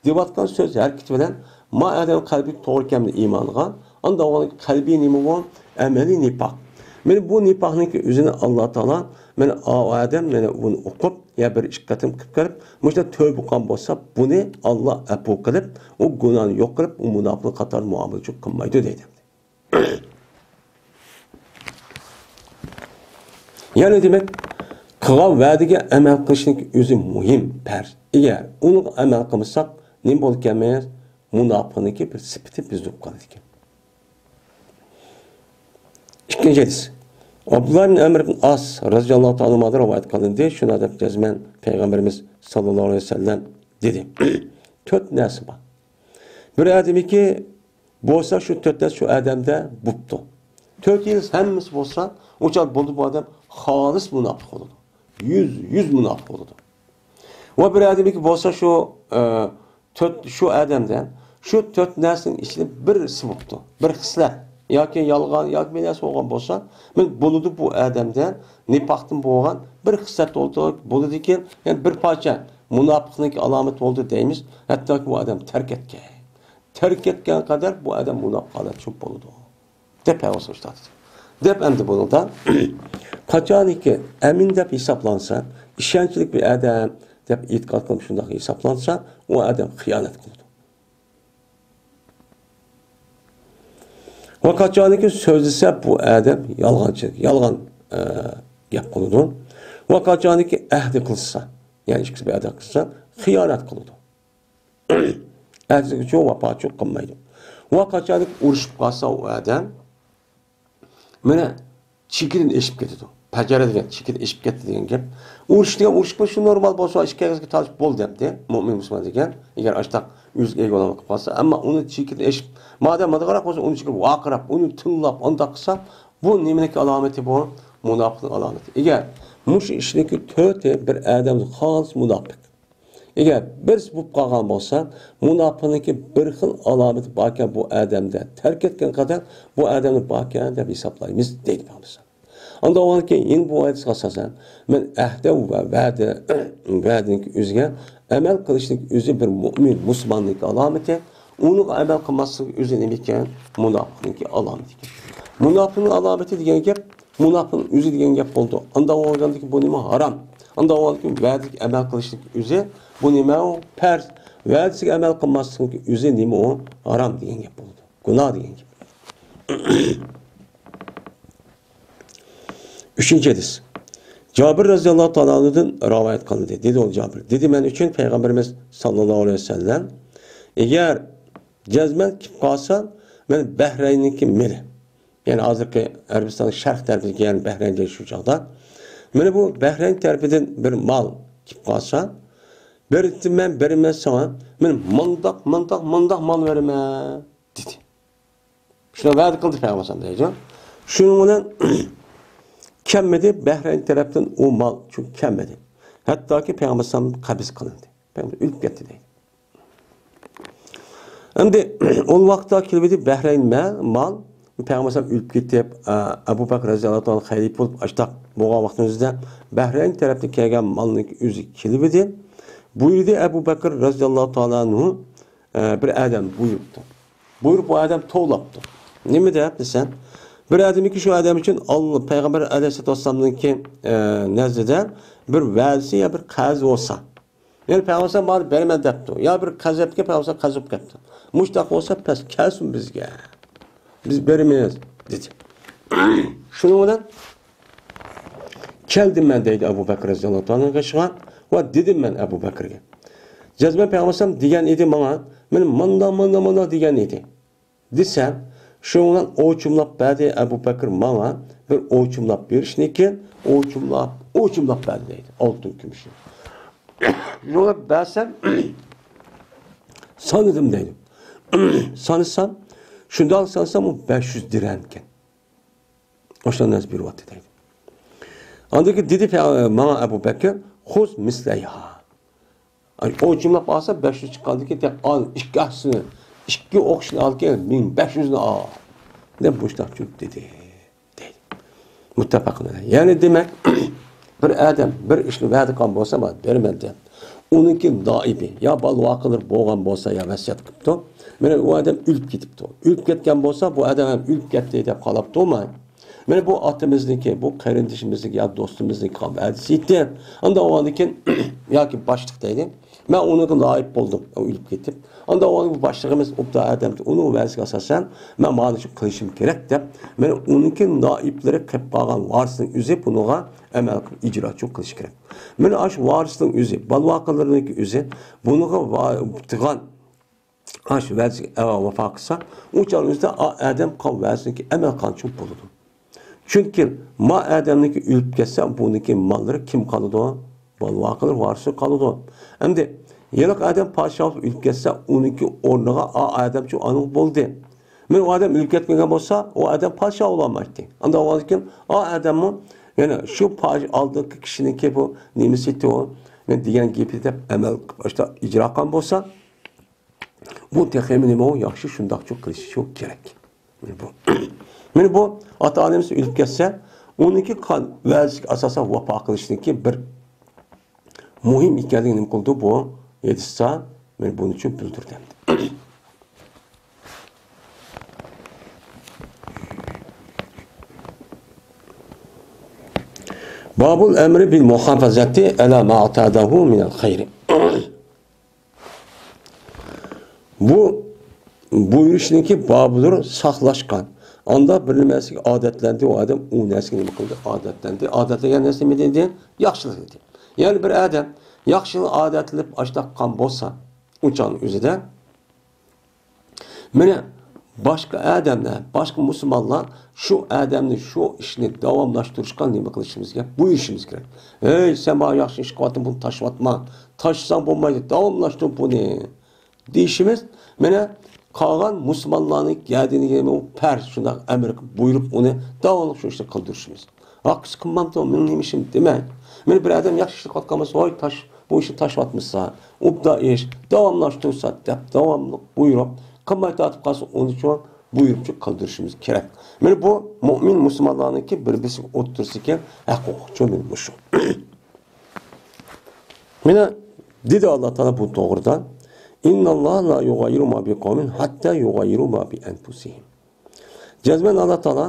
دېۋاتقان سۆز ھەرىكىتى بىلەن ما ئادەم قەلبى توغرا ئىكەنلىكىنى ئىمان قىلغان، ئاندىن ئۇنىڭ قەلبى نېمە بۇ؟ ئەمەلىي نىپاق. مانا بۇ نىپاقنىڭكى ئۆزىنى ئاللا تائالا، مانا ئۇ ئادەم، مانا بۇنى ئوقۇپ، يا بىر ئىككى قېتىم قىلىپ كۆرۈپ، مۇشۇنداق تۆۋە بولغان بولسا، بۇنى ئاللا ئەپۇ قىلىپ، ئۇ گۇناھنى يوق قىلىپ، ئۇ مۇناپىق قاتارىدا مۇئامىلە قىلمايدۇ دەيدۇ. يەنى دېمەك، قىلغان ۋەدىگە ئەمەل قىلىشنىڭ ئۆزى مۇھىم، پەرز. ئەگەر ئۇنىڭغا ئەمەل قىلمىساق، نېمە بولىدىكەنمىز؟ مۇناپىقنىڭكى بىر سۈپىتى بىزدە بولۇپ قالىدىكەن. ئىككىنچى ھەدىس. ئابدۇللا ئىبن ئەمر ئىبن ئاس رەزىياللاھۇ تائالا ئەنھۇدىن رىۋايەت قىلىندى. شۇنداق دەپ جەزمەن پەيغەمبىرىمىز ساللاللاھۇ ئەلەيھى ۋەسەللەم دېدى. تۆت نەرسە بار. بىر ئادەمنىڭكى بولسا شۇ تۆت نەرسە شۇ ئادەمدە بوپتۇ. تۆت يىلىس ھەممىسى بولسا، ئۇ چاغ بولدى بۇ ئادەم خالىس مۇناپىق بولىدۇ. يۈز، يۈز مۇناپىق بولىدۇ. ۋە بىر ئادەمنىڭكى بولسا شۇ، ئە، تۆت، شۇ ئادەمدە شۇ تۆت نەرسىنىڭ ئىچىدە بىرسى بوپتۇ. بىر خىسلەت ياكى يالغان ياكى بىر نەرسە بولغان بولسا، مانا بولىدۇ بۇ ئادەمدە نىپاقتىن بولغان بىر خىسلەت بولىدىكەن، يەنى بىر پارچە مۇناپىقنىڭكى ئالامىتى بولدى دەيمىز. ھەتتاكى بۇ ئادەم تەرك ئەتكەن. تەرك ئەتكەن قەدەر بۇ ئادەم مۇناپىق ھالەتتە بولىدۇ. دەپ ھەۋەس قىلىشتى. دەپ ئەمدى بۇنىڭدا قاچانكى ئەمىن دەپ ھېسابلانسا، ئىشەنچلىك بىر ئادەم دەپ ئېتىقاد قىلىپ شۇنداق ھېسابلانسا، ئۇ ئادەم خىيانەت قىلىدۇ. ۋە قاچانكى سۆزلىسە، بۇ ئادەم يالغانچى، يالغان، ئە، گەپ قىلىدۇ. ۋە قاچانكى ئەھدى قىلسا، يەنى ئىككىسى بىر ئەھدى قىلسا، خىيانەت قىلىدۇ. ئەھدىگىچۇ ۋاپاچۇ قىلمايدۇ. ۋە قاچانكى ئۇرۇشۇپ قالسا ئۇ ئادەم، مانا، چېكىدىن ئېشىپ كېتىدۇ. پەجەرە دېگەن چېكىدىن ئېشىپ كەتتى دېگەن گەپ. ئۇرۇش دېگەن ئۇرۇش بولسا شۇ نورمال بولسا، ئىككى ئېغىزگە تالىشىپ بولدى دەمدى. مۆمىن مۇسۇلمان دېگەن، ئەگەر ئاشتاق ئۆزىگە ئىگە بولالماي قالسا. ئەمما ئۇنى چېكىدىن ئېشىپ، مادەم مادىغاراق بولسا، ئۇنى چېكىپ ۋارقىراپ، ئۇنى تىڭلاپ، ئانداق قىلسا، بۇ نېمىنىڭكى ئالامىتى بۇ؟ مۇناپىقنىڭ ئالامىتى. ئەگەر مۇشۇ ئىشنىڭكى تۆتى بىر ئادەم خالىس مۇناپىق. ئەگەر بىرسى بولۇپ قالغان بولسا، مۇناپىقنىڭكى بىر خىل ئالامىتى باركەن بۇ ئادەمدە، تەرك ئەتكەن قەدەر بۇ ئادەمنى باركەن دەپ ھېسابلايمىز، دەيدۇ پەيغەمبەر. ئاندىن كېيىن يەنە بۇ ھەدىسكە ئاساسەن، مەن ئەھدە ۋە ۋەدە، ۋەدىنىڭكى ئۆزىگە ئەمەل قىلىشنىڭ ئۆزى بىر مۆمىن، مۇسۇلماننىڭكى ئالامىتى، ئۇنىڭغا ئەمەل قىلماسلىق ئۆزى نېمە ئىكەن؟ مۇناپىقنىڭكى ئالامىتى ئىكەن. مۇناپىقنىڭ ئالامىتى دېگەن گەپ مۇناپىقنىڭ ئۆزى دېگەن گەپ بولىدۇ. ئانداق بولغاندىكىن بۇ نېمە؟ ھارام. ئانداق بولغاندىكىن ۋەدىگە ئەمەل قىلىشنىڭ ئۆزى بۇ نېمە؟ ئۇ پەرز. ۋەدىسىگە ئەمەل قىلماسلىقنىڭ ئۆزى نېمە؟ ئۇ ھارام دېگەن گەپ بولىدۇ. گۇناھ دېگەن گەپ. ئۈچىنچى ھەدىس. جابىر رەزىياللاھۇ تائالا ئەنھۇدىن رىۋايەت قىلىندى. دېدى ئۇ جابىر. دېدى، مەن ئۈچۈن پەيغەمبىرىمىز ساللاللاھۇ ئەلەيھى ۋەسەللەم، ئەگەر جەزمەن كېلىپ قالسا، مەن بەھرەيننىڭكى مېلى، يەنى ھازىرقى ئەرەبىستاننىڭ شەرق تەرىپىدىكى، يەنى بەھرەين دەيدۇ شۇ چاغدا. مانا بۇ بەھرەين تەرىپىدىن بىر مال كېلىپ قالسا، بېرىمەن، بېرىمەن ساڭا، مەن مۇنداق، مۇنداق، مۇنداق مال بېرىمەن، دېدى. شۇنداق ۋەدە قىلدى پەيغەمبەر دەيدۇ. شۇنىڭ بىلەن كەلمىدى، بەھرەين تەرەپتىن ئۇ مال، چۈنكى كەلمىدى. ھەتتاكى پەيغەمبەر قەبز قىلىندى. پەيغەمبەر ئۆلۈپ كەتتى دەيدۇ. ئەمدى ئۇ ۋاقىتتا كېلىۋىدى بەھرەين مە-، مال، پەيغەمبەر ئەلەيھىسسالام ئۆلۈپ كېتىپ، ئە، ئەبۇ بەكرى رەزىياللاھۇ تائالا خەلىپە بولۇپ، ئاشتاق بولغان ۋاقتىمىزدا بەھرەين تەرەپتىن كەلگەن مالنىڭ ئۆزى كېلىۋىدى. بۇيرۇدى ئەبۇ بەكرى رەزىياللاھۇ تائالا ئەنھۇ، ئە، بىر ئادەم بۇيرۇپتۇ. بۇيرۇپ، بۇ ئادەم توۋلاپتۇ. نېمە دەپ دېسە، بىر ئادەمكى شۇ ئادەم ئۈچۈن ئاللا پەيغەمبەر ئەلەيھىسسالاتۇ ۋەسسالامنىڭكى، ئە، نەزىدە بىر ۋەدىسى يا بىر قەرزى بولسا، يەنى پەيغەمبەر بارىپ بېرىمەن دەپتۇ. يا بىر قەرز دەپتىكەن، پەيغەمبەر قەرز بولۇپ كەپتۇ. مۇشۇنداق بولسا، پەس كەلسۇن بىزگە. بىز بېرىمىز، دېدى. شۇنىڭ بىلەن كەلدىم مەن، دەيدۇ ئەبۇ بەكرى رەزىياللاھۇ تائالا قېشىغا ۋە دېدىم مەن ئەبۇ بەكرىگە. جەزمەن پەيغەمبەر دېگەن ئىدى ماڭا، مېنى مۇنداق، مۇنداق، مۇنداق دېگەن ئىدى. دېسەم، شۇنىڭ بىلەن ئوچۇملاپ بەردى ئەبۇ بەكرى ماڭا، بىر ئوچۇملاپ بېرىشنىكى، ئوچۇملاپ، ئوچۇملاپ بەردى دەيدۇ، ئالتۇن كۈمۈشنى. شۇنى بەرسەم، سانىدىم دەيدۇ. سانىسام، شۇنداق سانىسام، ئۇ بەش يۈز دىرھەم ئىكەن. ئاشۇنداق نەرسە بېرىۋاتتى دەيدۇ. ئاندىن كېيىن دېدى پە-، ماڭا ئەبۇ بەكرى، خۇز مىسلەيھا. ئاي، ئوچۇملاپ ئالسا، بەش يۈز چىققاندىن كېيىن، تېخى ئال، ئىككى ئاقسىنى، ئىككى ئوقۇشنى ئالكەن، مىڭ بەش يۈزنى ئال، دەپ مۇشتاق چۈشۈپ دېدى، دەيدۇ. مۇتتەپەقۇن ئەلەيھ. يەنى دېمەك، بىر ئادەم بىر ئىشنى ۋەدە قىلغان بولسا، مانا، بېرىمەن دەپ، ئۇنىڭكى نائىبى يا بالا ۋاقىلىرى بولغان بولسا، يا ۋەسىيەت قىپتۇ، مانا، ئۇ ئادەم ئۆلۈپ كېتىپتۇ. ئۆلۈپ كەتكەن بولسا، بۇ ئادەم ھەم ئۆلۈپ كەتتى دەپ قاراپ تۇرماي، مانا بۇ ئاتىمىزنىڭكى، بۇ قېرىندىشىمىزنىڭكى يا دوستىمىزنىڭكى ۋەدىسى ئىدى. ئاندىن ئۇنىڭدىن كېيىن ياكى باشلىق دەيلى. مەن ئۇنىڭغا نائىب بولدۇم، ئۇ ئۆلۈپ كېتىپ. ئاندىن ئۇنىڭ بۇ باشلىقىمىز ئوبدان ئادەم، ئۇنىڭ ۋەدىسىگە ئاساسەن، مەن مانا شۇ قىلىشىم كېرەك دەپ، مانا ئۇنىڭكى نائىبلىرى قېلىپ قالغان ۋارىسنىڭ ئۆزى بۇنىڭغا ئەمەل قىلىپ ئىجراچى قىلىشى كېرەك. مانا ئاشۇ ۋارىسنىڭ ئۆزى، بالا ۋاقىلىرىنىڭكى ئۆزى بۇنىڭغا ۋا-، تۇغان ئاشۇ ۋەدىسىگە ۋاپا قىلسا، ئۇ چاغنىڭ ئۆزىدە ئا-، ئادەم قىلغان ۋەدىسىگە ئەمەل قىلغانچۇ بولىدۇ. چۈنكى ما ئادەمنىڭكى ئۆلۈپ كەتسە، بۇنىڭكى ماللىرى كىم قالىدۇ؟ بالا ۋاقىلىرى، ۋارىسى قالىدۇ. ئەمدى ھېلىقى ئادەم پادىشاھ بولۇپ ئۆلۈپ كەتسە، ئۇنىڭكى ئورنىغا ئا ئادەمچۇ ئانىڭ بولدى. مانا ئۇ ئادەم ئۆلۈپ كەتمىگەن بولسا، ئۇ ئادەم پادىشاھ بولالمايتتى. ئاندىن ئۇنىڭدىن كېيىن ئا ئادەممۇ، يەنە شۇ پادىشاھ ئالدىنقى كىشىنىڭكى بۇ نېمىسى ئىدى ئۇ، مەن دېگەن گېپى دەپ ئەمەل قىلىپ، ئىجرا قىلغان بولسا، بۇ تېخىمۇ نېمە ئۇ؟ ياخشى، شۇنداقچۇ قىلىشى شۇ كېرەك. مانا بۇ. مانا بۇ ئاتا-ئانىمىز ئۆلۈپ كەتسە، ئۇنىڭكى قان ۋەدىسىگە ئاساسەن ۋاپا قىلىشنىڭكى بىر مۇھىم ئىكەنلىكىنى نېمە قىلدى؟ بۇ ھەدىستە مانا بۇنى چۈشۈپ بىلدۈردى. بابۇل ئەمرى بىل مۇھافەزەتى ئەلا ما ئەتەدەھۇ مىنەل خەيرى. بۇ بۇيرۇشنىڭكى بابىدۇر ساقلاشقان. ئاندا بىر نەرسىگە ئادەتلەندى، ئۇ ئادەم ئۇ نەرسىگە نېمە قىلدى؟ ئادەتلەندى. ئادەتلەنگەن نەرسە نېمە دېدى؟ ياخشىلىق دېدى. يەنى بىر ئادەم ياخشىلىق ئادەتلىنىپ ئاشتاق قىلغان بولسا، ئۇ چاغنىڭ ئۆزىدە مانا باشقا ئادەملەر، باشقا مۇسۇلمانلار شۇ ئادەمنى، شۇ ئىشنى داۋاملاشتۇرۇشقا نېمە قىلىشىمىز كېرەك؟ بۇيرۇشىمىز كېرەك. ھەي، سەن مانا ياخشى ئىش قىلىۋاتىسەن، بۇنى تاشلىۋاتما. تاشلىساڭ بولمايدۇ، داۋاملاشتۇر بۇنى. دېيىشىمىز، مانا، قالغان مۇسۇلمانلارنىڭ گەدىنىگە ئۇ پەرز، شۇنداق ئەمر قىلىپ، بۇيرۇپ، ئۇنى داۋاملىق شۇ ئىشنى قىلدۇرۇشىمىز. ھەققىسى قىلمامدۇ، مېنىڭ نېمە ئىشىم دېمەي. مانا بىر ئادەم ياخشى ئىش قىلىۋاتقان بولسا، ۋاي تاش، بۇ ئىشنى تاشلىۋاتمىسا، ئوبدان ئىش، داۋاملاشتۇرسا دەپ داۋاملىق بۇيرۇپ، قىلماي تارتىپ قالسا، ئۇنى شۇ بۇيرۇپچۇ قىلدۇرۇشىمىز كېرەك. مانا بۇ مۇئمىن مۇسۇلمانلارنىڭكى بىر-بىرسىگە ئوتتۇرىسىدىكى ھەق ھوقۇقچۇ مانا مۇشۇ. مانا دېدى ئاللا تائالا بۇ توغرىدا، «ئىنناللاھە لا يۇغەييىرۇ ما بىقەۋمىن ھەتتا يۇغەييىرۇ ما بىئەنفۇسىھىم.» جەزمەن ئاللا تائالا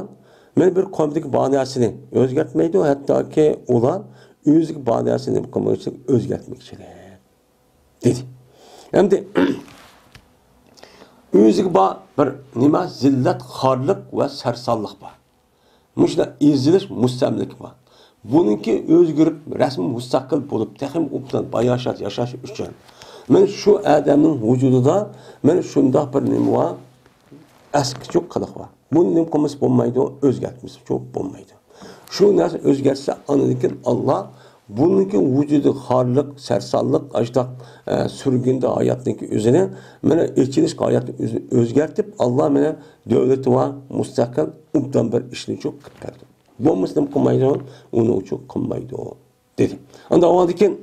مانا بىر قەۋمدىكى بار نەرسىنى ئۆزگەرتمەيدۇ، ھەتتاكى ئۇلار ئۆزىگە بار نەرسىنى نېمە قىلمىغۇچىلىك، ئۆزگەرتمىگۈچىلىك دېدى. ئەمدى ئۆزىگە بار بىر نېمە؟ زىللەت، خارلىق ۋە سەرسانلىق بار. مۇشۇنداق ئېزىلىش، مۇستەملىكە بار. بۇنىڭكى ئۆزگىرىپ، رەسمىي مۇستەقىل بولۇپ، تېخىمۇ ئوبدان باياشات ياشاش ئۈچۈن، مەن شۇ ئادەمنىڭ ۋۇجۇدىدا مەن شۇنداق بىر نېمە بار، ئەسكىچۇ قىلىق بار. بۇنى نېمە قىلمىسا بولمايدۇ، ئۆزگەرتمىسىچۇ بولمايدۇ. شۇ نەرسە ئۆزگەرتسە، ئاندىن كېيىن ئاللا بۇنىڭكى ۋۇجۇدى خارلىق، سەرسانلىق، ئاشتاق، ئە، سۈرگۈندە ھاياتنىڭكى ئۆزىنى، مانا ئېچىنىشقا ھاياتنىڭ ئۆزىنى ئۆزگەرتىپ، ئاللا مانا دۆلىتى بار، مۇستەقىل، ئوبدان بىر ئىشنىچۇ قىلىپ بەردى. بولمىسا نېمە قىلمايدۇ، ئۇنى ئۇچۇ قىلمايدۇ، دېدى. ئاندىن ئاۋۋالدىن كېيىن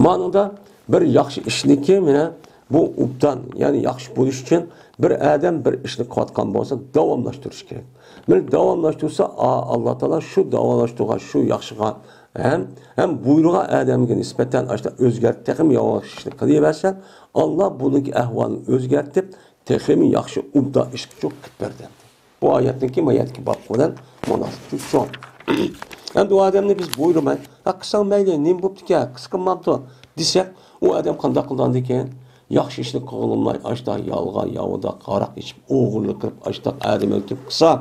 مانىڭدا بىر ياخشى ئىشنىكى مانا بۇ ئوبدان، يەنى ياخشى بولۇش ئۈچۈن بىر ئادەم بىر ئىشنى قىلىۋاتقان بولسا، داۋاملاشتۇرۇش كېرەك. مانا داۋاملاشتۇرسا، ئا-، ئاللا تائالا شۇ داۋاملاشتۇرغان شۇ ياخشىغا ھەم، ھەم بۇيرۇغان ئادەمگە نىسبەتەن ئاشۇنداق ئۆزگەرتىپ، تېخىمۇ ياخشى ئىشنى قىلىۋەرسە، ئاللا بۇنىڭكى ئەھۋالىنى ئۆزگەرتىپ، تېخىمۇ ياخشى ئوبدان ئىشقا قىلىپ بەردى. بۇ ئايەتنىڭكى ما يەردىكى باب بىلەن مۇناسىۋىتى شۇ. ئەمدى ئۇ ئادەمنى بىز بۇيرۇماي، ھە، قىلساڭ مەيلى، نېمە بوپتىكەن، قىلسا قىلمامتۇ دېسەك، ئۇ ئادەم قانداق قىلىدىكەن؟ ياخشى ئىشنى قىلغىلىماي، ئاشتا يالغان، ياۋىدا، ھاراق ئىچىپ، ئوغرىلىق قىلىپ، ئاشتا ئادەم ئۆلتۈرۈپ قىلسا،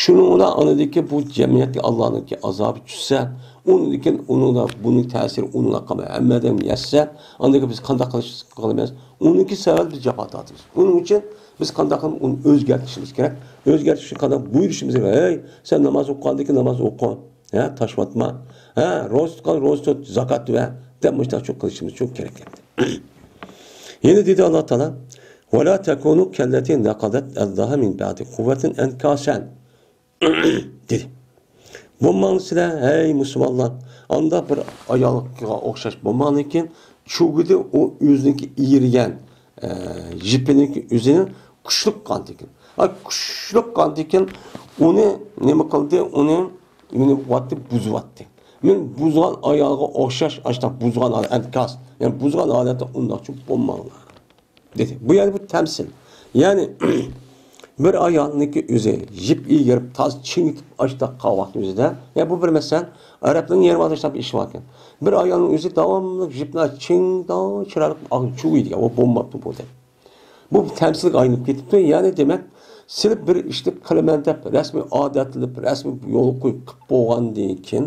شۇنىڭ بىلەن ئاندىكى بۇ جەمئىيەتكە ئاللانىڭكى ئازابى چۈشسە، ئۇنىڭدىن كېيىن ئۇنىڭدا بۇنىڭ تەسىرى ئۇنىڭغا قالماي، ھەممە ئادەم يەتسە، ئاندىن كېيىن بىز قانداق قىلىش قىلىمىز؟ ئۇنىڭكى سەۋەبى بىز جاپا تارتىمىز. ئۇنىڭ ئۈچۈن بىز قانداق قىلىپ ئۇنى ئۆزگەرتىشىمىز كېرەك؟ ئۆزگەرتىش ئۈچۈن قانداق بۇيرۇشىمىز كېرەك؟ ھەي، سەن ناماز ئوقۇغاندىكىن ناماز ئوقۇ. ھە، تاشلاتما. ھە، روزا تۇتقان روزا تۇت، زاكات بەر، دەپ مۇشۇنداق قىلىشىمىز كېرەك ئەمدى. يەنە دېدى ئاللا تائالا، «ولا تكونوا كالتي نقضت غزلها من بعد قوة أنكاسا.» دېدى. بولماڭ سىلەر، ھەي مۇسۇلمانلار، ئانداق بىر ئايالغا ئوخشاش بولماڭلىكىن، چۈگىدى ئۇ ئۆزىنىڭكى ئېرىگەن، ئە، يىپىنىڭكى ئۆزىنى كۈچلۈك قانتىكىن. ھە، كۈچلۈك قانتىكىن ئۇنى نېمە قىلدى؟ ئۇنى، ئۇنى قىلىۋەتتى، بۇزۇۋەتتى. مەن بۇزغان ئايالغا ئوخشاش، ئاشۇنداق بۇزغان ھال-، ئەنكاس، يەنى بۇزغان ھالەتتە ئۇنداقچە بولماڭلار. دېدى. بۇ يەنە بىر تەمسىل. يەنى، بىر ئايالنىڭكى ئۆزى يىپ ئىگىرىپ، تاز چىڭىتىپ، ئاشتاق قاۋاقنىڭ ئۆزىدە. يا بۇ بىر مەسىلەن، ئەرەبنىڭ يېرىم ئاداش بىر ئىشى باركەن. بىر ئايالنىڭ ئۆزى داۋاملىق يىپنى چىڭ، داۋاملىق چىرايلىق چۇۋۇيدىكەن. ئۇ بولماپتۇ بۇ دەپ. بۇ بىر تەمسىلگە ئايلىنىپ كېتىپتۇ. يەنى دېمەك، سىلى بىر ئىشنى قىلىمەن دەپ، رەسمىي ئادەتلىنىپ، رەسمىي يولغا قويۇپ قىلىپ بولغاندىن كېيىن،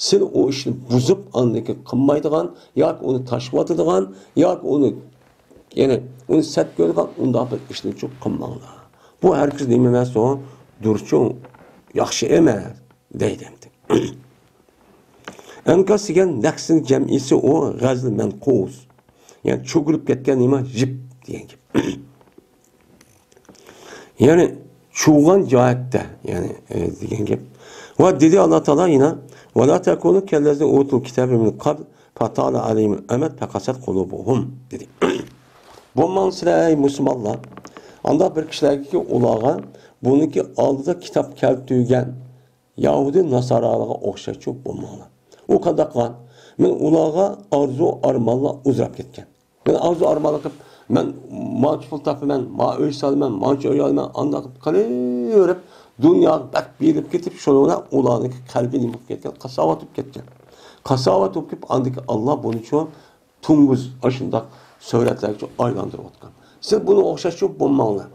سىلى ئۇ ئىشنى بۇزۇپ، ئاندىن كېيىن قىلمايدىغان ياكى ئۇنى تاشلىۋاتىدىغان ياكى ئۇنى يەنى ئۇنى سەت كۆرىدىغان ئۇنداق بىر ئىشنىچۇ قىلماڭلار. بۇ ھەرگىز نېمە ئەمەس ئۇ، دۇرچۇ ياخشى ئەمەس، دەيدۇ ئەمدى. ئەنكاس دېگەن نەقسىنىڭ جەمئىسى ئۇ غەزل مەنقۇس. يەنى چۈگۈلۈپ كەتكەن نېمە؟ يىپ دېگەن گەپ. يەنى چۇۋغان جەھەتتە، يەنى، ئە، دېگەن گەپ. ۋە دېدى ئاللا تائالا يەنە، «ولا تكونوا كالذين أوتوا الكتاب من قبل فطال عليهم الأمد فقست قلوبهم» دېدى. بولماڭ سىلەر، ئەي مۇسۇلمانلار، ئانداق بىر كىشىلەرگىكى ئۇلارغا بۇنىڭكى ئالدىدا كىتاب كەلتۈرگەن يەھۇدىي ناسارالارغا ئوخشاشچۇ بولماڭلار. ئۇ قانداق قىلغان؟ مەن ئۇلارغا ئارزۇ ئارمانلار ئۇزراپ كەتكەن. مەن ئارزۇ ئارمانلار قىلىپ، مەن مانچە پۇل تاپىمەن، ما ئۆي سالىمەن، مانچە ئۆي ئالىمەن، ئانداق قىلىپ قىلىۋېرىپ، دۇنياغا بەك بېرىلىپ كېتىپ، شۇنىڭ بىلەن ئۇلارنىڭكى قەلبى نېمە بولۇپ كەتكەن؟ قاساۋەت بولۇپ كەتكەن. قاساۋەت بولۇپ كېتىپ، ئاندىكى ئاللا بۇنىچۇ توڭگۇز ئاشۇنداق سۈرەتلەرگىچۇ ئايلاندۇرۇۋاتقان. سىز بۇنىڭغا ئوخشاشچۇ بولماڭلار.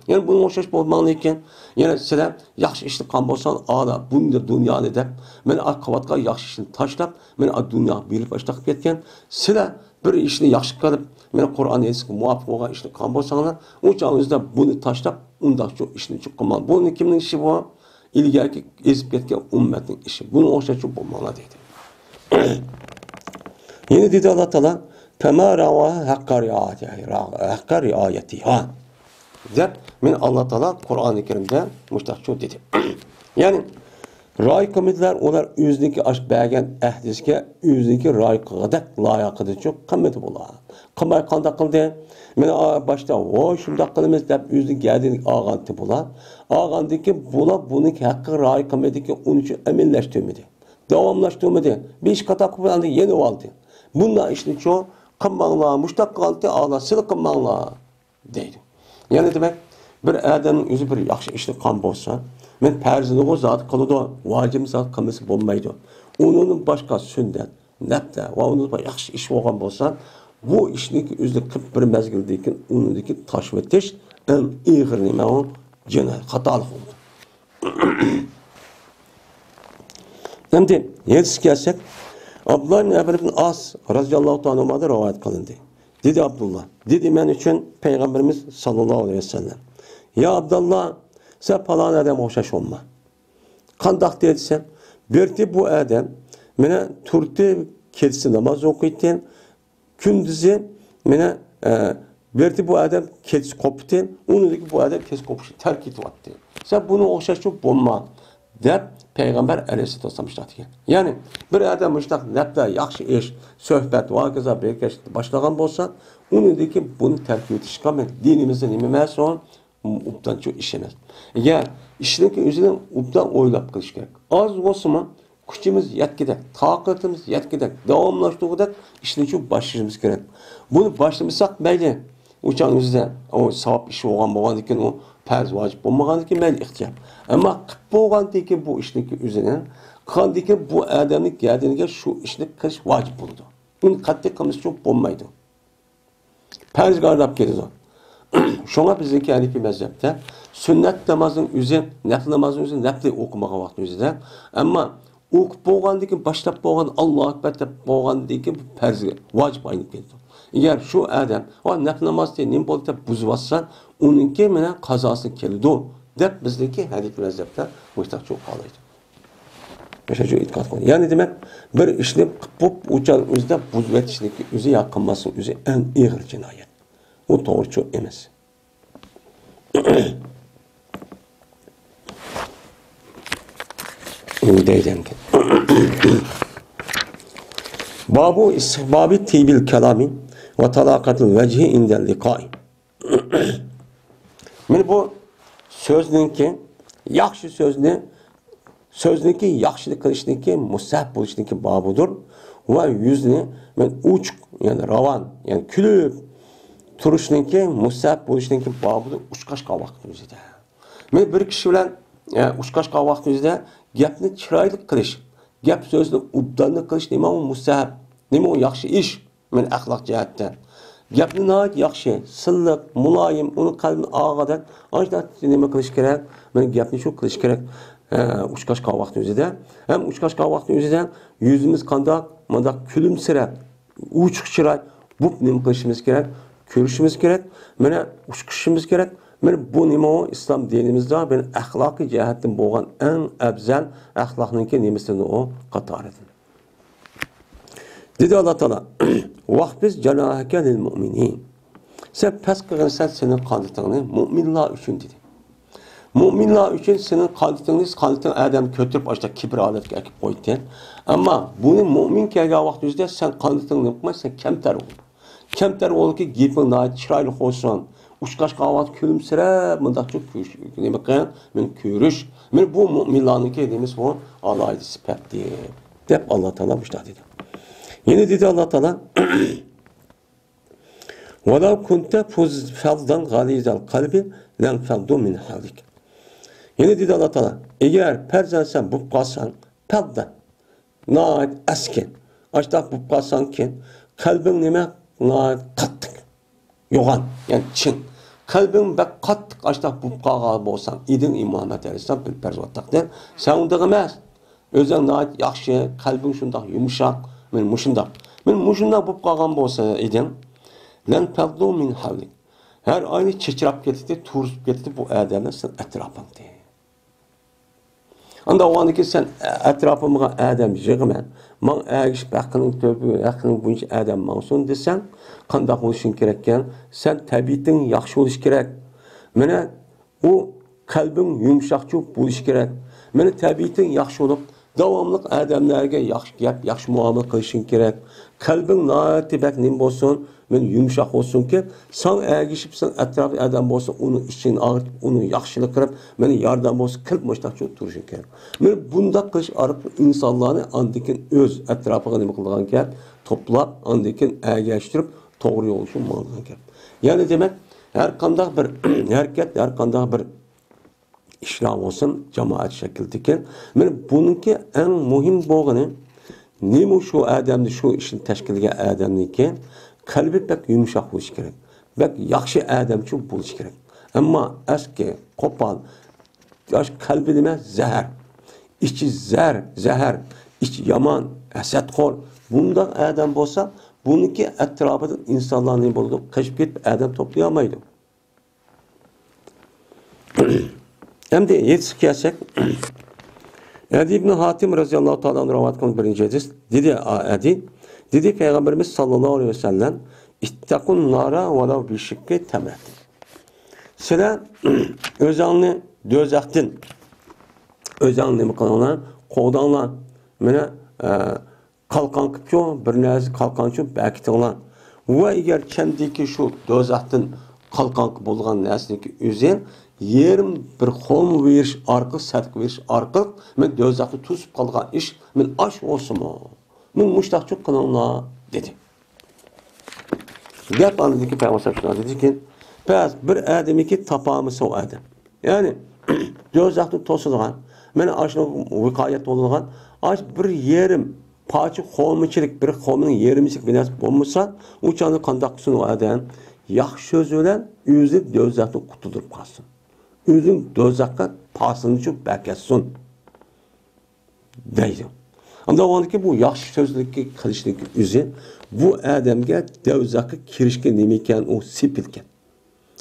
يەنى بۇنىڭغا ئوخشاش بولماڭلار ئىكەن، يەنە سىلەر ياخشى ئىشنى قىلغان بولساڭ، ئالا، بۇنى دۇنيانى دەپ، مەن قىلىۋاتقان ياخشى ئىشنى تاشلاپ، مەن دۇنياغا بېرىپ ئاشتاق كەتكەن. سىلەر بىر ئىشنى ياخشى قىلىپ، مەن قۇرئان ھەدىسكە مۇۋاپىق بولغان ئىشنى قىلغان بولساڭلار، ئۇ چاغىڭىزدا بۇنى تاشلاپ، ئۇنداقچۇ ئىشنى چۇ قىلماڭ. بۇ كىمنىڭ ئىشى بۇ؟ ئىلگەركى ئېزىپ كەتكەن ئۈممەتنىڭ ئىشى. بۇنىڭغا ئوخشاشچۇ بولماڭلار دەيدۇ. يەنە دېدى ئاللا تائالا، «فما رعوها حق رعايتها، حق رعايتها» دەپ، مەن ئاللا تائالا قۇرئانى كەرىمدە مۇشتاقچۇ دېدى. يەنى، رىئايە قىلمىدىلەر، ئۇلار ئۆزىنىڭكى ئاش بەرگەن ئەھدىسىگە ئۆزىنىڭكى رىئايە قىلغۇدەك لايىقىدىچۇ قىلمىدى بۇلار. قىلماي قانداق قىلدى؟ مانا، ئا، باشتا، «ۋوي، شۇنداق قىلىمىز» دەپ ئۆزىنىڭ گەدىنىگە ئالغانتى بۇلار. ئالغاندىن كېيىن بۇلار بۇنىڭ ھەققىگە رىئايە قىلمىدىكى، ئۇنىچۇ ئەمەلىيلەشتۈرمىدى. داۋاملاشتۇرمىدى. بىر ئىش قاتا قىلىپ ئاندىن يېنىۋالدى. بۇنداق ئىشنىچۇ قىلماڭلار، مۇشتاق قىلغانتى ئاللا، سىلى قىلماڭلار دەيدۇ. يەنى دېمەك، بىر ئادەمنىڭ ئۆزى بىر ياخشى ئىشنى قىلغان بولسا، مەن پەرزىنىغۇ زادى قىلىدۇ، ۋاجىبنى زادى قىلمىسا بولمايدۇ. ئۇنىڭدىن باشقا سۈننەت، نەپلە ۋە ئۇنىڭدىن باشقا ياخشى ئىش بولغان بولسا، بۇ ئىشنىڭكى ئۆزىنى قىلىپ بىر مەزگىلدىن كېيىن ئۇنىڭدىكى تاشلىۋېتىش ئەڭ ئېغىر نېمە ئۇ؟ جىنايەت، خاتالىق بولىدۇ. ئەمدى ھەدىسكە كەلسەك، ئابدۇللا ئىبن ئەمر ئىبن ئاس رەزىياللاھۇ تائالا ئانھۇمدىن رىۋايەت قىلىندى. دېدى ئابدۇللا، دېدى مەن ئۈچۈن پەيغەمبىرىمىز ساللاللاھۇ ئەلەيھى ۋەسەللەم، يا ئابدۇللا، سەن پالان ئادەمگە ئوخشاش بولما. قانداق دېسەم، بىرتى بۇ ئادەم مانا تۇرتى، كېچىسى ناماز ئوقۇيتتى، كۈندۈزى مانا، ئە، بىرتى بۇ ئادەم كېچىسى قوپتى، ئۇنىڭدىكى بۇ ئادەم كېچىسى قوپۇشنى تەرك ئېتىۋاتتى. سەن بۇنىڭغا ئوخشاشچۇ بولما، دەپ پەيغەمبەر ئەلەيھىسسالام مۇشۇنداق دېگەن. يەنى بىر ئادەم مۇشۇنداق نەپلەر، ياخشى ئىش، سۆھبەت، ۋاكىزا بىر باشلىغان بولسا، ئۇنىڭدىكى بۇنى تەرك ئېتىشقا مەن دىنىمىزدا نېمە مەسۇل؟ ئوبدانچۇ ئىش ئەمەس. ئەگەر ئىشنىڭكى ئۆزىنى ئوبدان ئويلاپ قىلىش كېرەك. ئاز بولسىمۇ، كۈچىمىز يەتكۈدەك، تاقىتىمىز يەتكۈدەك، داۋاملاشتۇرغۇدەك ئىشنى شۇ باشلىشىمىز كېرەك. بۇنى باشلىمىساق مەيلى، ئۇ چاغنىڭ ئۆزىدە ئۇ ساۋاب ئىش بولغان، بولغاندىكىن ئۇ پەرز، ۋاجىپ بولمىغاندىكىن مەيلى ئىختىيار. ئەمما قىپ بولغاندىكىن بۇ ئىشنىڭكى ئۆزىنى، قىلغاندىكىن بۇ ئادەمنىڭ گەدىنىگە شۇ ئىشنى قىلىش ۋاجىپ بولىدۇ. ئۇنى قەتئىي قىلمىسىچۇ بولمايدۇ. پەرزگە ئايلاپ كېتىدۇ. شۇڭا بىزنىڭكى ھەنىپىي مەزھەپتە سۈننەت نامازنىڭ ئۆزى، نەپلى نامازنىڭ ئۆزى نەپلى ئوقۇمىغان ۋاقىت ئۆزىدە. ئەمما ئوقۇپ بولغاندىن كېيىن، باشلاپ بولغان، ئاللاھۇ ئەكبەر دەپ بولغاندىن كېيىن بۇ پەرزگە، ۋاجىپ ئايلىنىپ كېتىدۇ. ئەگەر شۇ ئادەم، ۋا نەپلى نامازنى نېمە بولدى دەپ بۇزۇۋاتسا، ئۇنىڭكى مانا قازاسى كېلىدۇ، دەپ بىزنىڭكى ھەنىپىي مەزھەپتە مۇشۇنداق جاۋاب قالايدۇ. مۇشۇنچە ئېتىقاد قىلىڭ. يەنى دېمەك، بىر ئىشنى قىلىپ بولۇپ، ئۇ چاغ ئۆزىدە بۇزۇۋېتىشنىڭكى ئۆزى يا قىلماسنىڭ ئۆزى ئەڭ ئېغىر جىنايەت. ئۇ توغرىچۇ ئەمەس. دەيدىكەن. بابۇ ئىستىھبابى تىيبىل كالامى ۋە تالاقەتىل ۋەجھى ئىندەل لىقائى. مانا بۇ سۆزنىڭكى، ياخشى سۆزنى، سۆزنىڭكى، ياخشىلىق قىلىشنىڭكى مۇستەھەب بولۇشنىڭكى بابىدۇر. ۋە يۈزنى مانا ئوچۇق، يەنى راۋان، يەنى كۈلۈپ تۇرۇشنىڭكى مۇستەھەب بولۇشنىڭكى بابىدۇر، ئۇچقاچقان ۋاقىتنىڭ ئۆزىدە. مانا بىر كىشى بىلەن، ئە، ئۇچقاچقان ۋاقىتنىڭ ئۆزىدە گەپنى چىرايلىق قىلىش، گەپ سۆزنى ئوبدانلىق قىلىش نېمە ئۇ مۇستەھەب، نېمە ئۇ ياخشى ئىش. مانا ئەخلاق جەھەتتە. گەپنى ناھايىتى ياخشى، سىللىق، مۇلايىم، ئۇنىڭ قەلبىنى ئالغۇدەك، ئاشۇنداق نېمە قىلىش كېرەك؟ مانا گەپنى شۇ قىلىش كېرەك. ئە، ئۇچقاچقان ۋاقىتنىڭ ئۆزىدە. ھەم ئۇچقاچقان ۋاقىتنىڭ ئۆزىدە يۈزىمىز قانداق؟ مۇنداق كۈلۈمسىرەپ، ئوچۇق چىراي بولۇپ نېمە قىلىشىمىز كېرەك؟ كۆرۈشىمىز كېرەك. مانا ئۇچقۇچىشىمىز كېرەك. مانا بۇ نېمە ئۇ؟ ئىسلام دىنىمىزدا بىر ئەخلاقىي جەھەتتىن بولغان ئەڭ ئەۋزەل ئەخلاقنىڭكى نېمىسىدىن ئۇ؟ قاتارىدىن. دېدى ئاللا تائالا، ۋەخپىز جاناھەكە لىل مۇئمىنىن. سەن پەس قىلغىنسەن سېنىڭ قانىتىڭنى مۇئمىنلار ئۈچۈن، دېدى. مۇئمىنلار ئۈچۈن سېنىڭ قانىتىڭنى، قانىتىڭ ئادەمنى كۆتۈرۈپ، ئاشۇنداق كىبىر ھالەتكە ئەكىپ قويدى. ئەمما بۇنى مۇئمىن كەلگەن ۋاقتىمىزدا سەن قانىتىڭنى نېمە قىلماي، سەن كەمتەر بول. كەمتەر بولغىنكى گېپىڭ ناھايىتى چىرايلىق بولسۇن. ئۇچقاچقان ۋاقىت كۈلۈمسىرەپ، مۇنداقچۇ كۆرۈش، نېمە قىل، مېنى كۆرۈش. مانا بۇ مۇئمىنلارنىڭكى نېمىسى بۇ؟ ئالاھىدە سۈپەتتىر، دەپ ئاللا تائالا مۇشۇنداق دېدى. يەنە دېدى ئاللا تائالا، ۋەلەۋ كۇنتە فۇز-، فەززەن غەلىزەل قەلبى لەنفەززۇ مىن ھەۋلىك. يەنە دېدى ئاللا تائالا، ئەگەر پەرزەن سەن بولۇپ قالساڭ، پەززەن، ناھايىتى ئەسكى، ئاشۇنداق بولۇپ قالساڭكى، قەلبىڭ نېمە؟ ناھايىتى قاتتىق، يوغان، يەنى چىڭ. قەلبىڭ بەك قاتتىق ئاشۇنداق بولۇپ قالغان بولساڭ ئىدىڭ، ئى مۇھەممەد ئەلەيھىسسالام، بىل پەرزى ۋاتتاقتىن، سەن ئۇنداق ئەمەس. ئۆزۈڭ ناھايىتى ياخشى، قەلبىڭ شۇنداق يۇمشاق، مانا مۇشۇنداق. مانا مۇشۇنداق بولۇپ قالغان بولسا ئىدىڭ، لەنفەززۇ مىن ھەۋلىك. ھەر ئاينى چېچىراپ كېتىتتى، تۇرۇشۇپ كېتىتتى بۇ ئادەملەر سەن ئەتراپىڭدىن. ئانداق بولغاندىن كېيىن سەن ئەتراپىمغا ئادەم يىغىمەن، ماڭا ئەگىشىپ ھەققىنىڭ تۆپى، ھەققىنىڭ بويىچە ئادەم ماڭسۇن دېسەڭ، قانداق بولۇشۇڭ كېرەككەن؟ سەن تەبىئىتىڭ ياخشى بولۇشى كېرەك. مانا ئۇ قەلبىڭ يۇمشاقچۇ بولۇشى كېرەك. مانا تەبىئىتىڭ ياخشى بولۇپ، داۋاملىق ئادەملەرگە ياخشى گەپ، ياخشى مۇئامىلە قىلىشىڭ كېرەك. قەلبىڭ ناھايىتى بەك نېمە بولسۇن، مانا يۇمشاق بولسۇنكى، ساڭا ئەگىشىپ، سەن ئەتراپىدا ئادەم بولسا، ئۇنىڭ ئىچىنى ئاغرىتىپ، ئۇنىڭ ياخشىلىقى قىلىپ، مانا ياردەم بولسا قىلىپ، مۇشۇنداق تۇرۇشۇڭ كېرەك. مانا بۇنداق قىلىش ئارقىلىق ئىنسانلارنى ئاندىن كېيىن ئۆز ئەتراپىغا نېمە قىلىدىغان گەپ، توپلاپ، ئاندىن كېيىن ئەگەشتۈرۈپ، توغرا يولغا شۇ ماڭىدىغان گەپ. يەنى دېمەك، ھەر قانداق بىر ھەرىكەت، ھەر قانداق بىر ئىشلار بولسۇن، جامائەت شەكلىدىكى. مانا بۇنىڭكى ئەڭ مۇھىم بولغىنى، نېمە شۇ ئادەمنى، شۇ ئىشنى تەشكىللىگەن ئادەمنىڭكى قەلبى بەك يۇمشاق بولۇشى كېرەك. بەك ياخشى ئادەمچۇ بولۇشى كېرەك. ئەمما ئەسكى، قوپال، ياش قەلبى نېمە؟ زەھەر. ئىچى زەر، زەھەر، ئىچى يامان، ھەسەتخور، بۇنداق ئادەم بولسا، بۇنىڭكى ئەتراپىدىن ئىنسانلار نېمە بولىدۇ؟ قېچىپ كېتىپ ئادەم توپلىيالمايدۇ. ئەمدى ھەدىسكە كەلسەك، ئەدى ئىبن ھاتىم رەزىياللاھۇ تائالا ئەنھۇ رىۋايەت قىلغان بىرىنچى ھەدىس. دېدى ئەدى، دېدى پەيغەمبىرىمىز ساللاللاھۇ ئەلەيھى ۋەسەللەم، «اتقوا النار ولو بشق تمرة.» سىلەر ئۆزۈڭنى دوزاختىن، ئۆزۈڭنى نېمە قىلىڭلار؟ قوغداڭلار. مانا، ئە، قالقان قىپچۇ، بىر نەرسە قالقانچۇ بەكىتىڭلار. ۋە ئەگەر چەندىكى شۇ دوزاختىن قالقان بولغان نەرسىنىڭكى ئۆزى يېرىم بىر خورما بېرىش ئارقىلىق، سەدىقە بېرىش ئارقىلىق، مەن دوزاخنى توسۇپ قالغان ئىش، مەن ئاش بولسىمۇ، مەن مۇشتاقچۇ قىلىڭلار، دېدى. گەپ ئاندىن كېيىن پەيغەمبەر شۇنداق دېدىكى، بەس بىر ئادەمكى تاپالمىسا ئۇ ئادەم. يەنى، دوزاختىن توسىدىغان، مانا ئاشۇنىڭ ۋىقايەت بولىدىغان، ئاش بىر يېرىم پارچە خورمىچىلىك، بىر خورمىنىڭ يېرىمىچىلىك بىر نەرسە بولمىسا، ئۇ چاغدا قانداق قىلسۇن ئۇ ئادەم؟ ياخشى سۆز بىلەن ئۆزىنى دوزاختىن قۇتۇلدۇرۇپ قالسۇن. ئۆزىنى دوزاخقا پاسىلىنىشى بەكەتسۇن. دەيدۇ. ئاندىن ئۇنىڭدىكى بۇ ياخشى سۆزلۈككە قىلىشنىڭ ئۆزى بۇ ئادەمگە دوزاخقا كىرىشكە نېمە ئىكەن، ئۇ سېپىلكەن.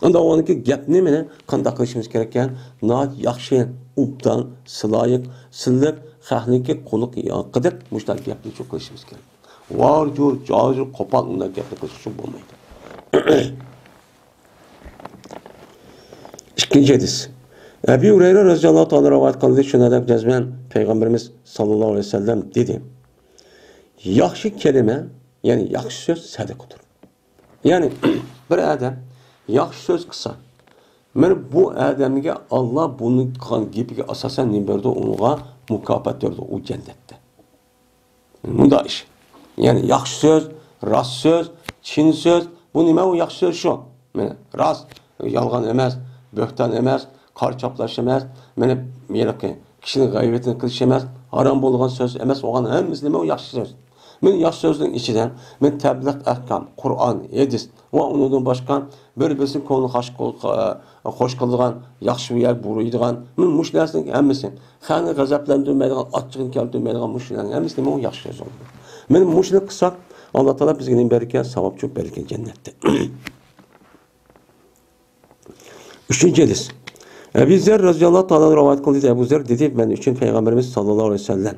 ئاندىن ئۇنىڭدىكى گەپنى مانا قانداق قىلىشىمىز كېرەككەن؟ ناھايىتى ياخشى، ئوبدان، سىلايىق، سىلىق، خەقنىڭكى قۇلىقى ياقىدەك مۇشۇنداق گەپنى شۇ قىلىشىمىز كېرەك. ۋار جور، جاجۇر، قوپال ئۇنداق گەپنى قىلسا شۇ بولمايدۇ. ئىككىنچى ھەدىس. ئەبى ھۇرەيرە رەزىياللاھۇ تائالا رىۋايەت قىلدى، شۇنىڭدەك جەزمەن پەيغەمبىرىمىز ساللاللاھۇ ئەلەيھى ۋەسەللەم دېدى، ياخشى كەلىمە، يەنى ياخشى سۆز سەدىقىدۇر. يەنى، بىر ئادەم ياخشى سۆز قىلسا، مانا بۇ ئادەمگە ئاللا بۇنىڭ قىلغان گېپىگە ئاساسەن نېمە بېرىدۇ؟ ئۇنىڭغا مۇكاپات بېرىدۇ ئۇ جەننەتتە. مۇنداق ئىش. يەنى ياخشى سۆز، راست سۆز، چىن سۆز. بۇ نېمە ئۇ ياخشى سۆز شۇ؟ مانا راست، يالغان ئەمەس، بۆھتان ئەمەس، قارا چاپلاش ئەمەس، مانا ھېلىقى كىشىنىڭ غەيۋىتىنى قىلىش ئەمەس، ھارام بولغان سۆز ئەمەس، بولغان ھەممىسى نېمە ئۇ ياخشى سۆز. مانا ياخشى سۆزنىڭ ئىچىدە مانا تەبلىغ ئەھكام، قۇرئان، ھەدىس، ۋە ئۇنىڭدىن باشقا بىر-بىرسىنىڭ كۆڭلىنى خاش قىل-، خوش قىلىدىغان، ياخشى يەر بۇيرۇيدىغان، مۇشۇ نەرسىنىڭ ھەممىسى. خەقنى غەزەپلەندۈرمەيدىغان، ئاچچىقىنى كەلتۈرمەيدىغان مۇشۇ نەرسىنىڭ ھەممىسى نېمە ئۇ ياخشى سۆز بولىدۇ. مانا مۇشۇنى قىلساق، ئاللا تائالا بىزگە نېمە بېرىدىكەن؟ ساۋاب چوپ بېرىدىكەن جەننەتتە. ئۈچىنچى ھەدىس. ئەبۇ زەر رەزىياللاھۇ تائالا ئەنھۇ رىۋايەت قىلدى. ئەبۇ زەر دېدى، مەن ئۈچۈن پەيغەمبىرىمىز ساللاللاھۇ ئەلەيھى ۋەسەللەم،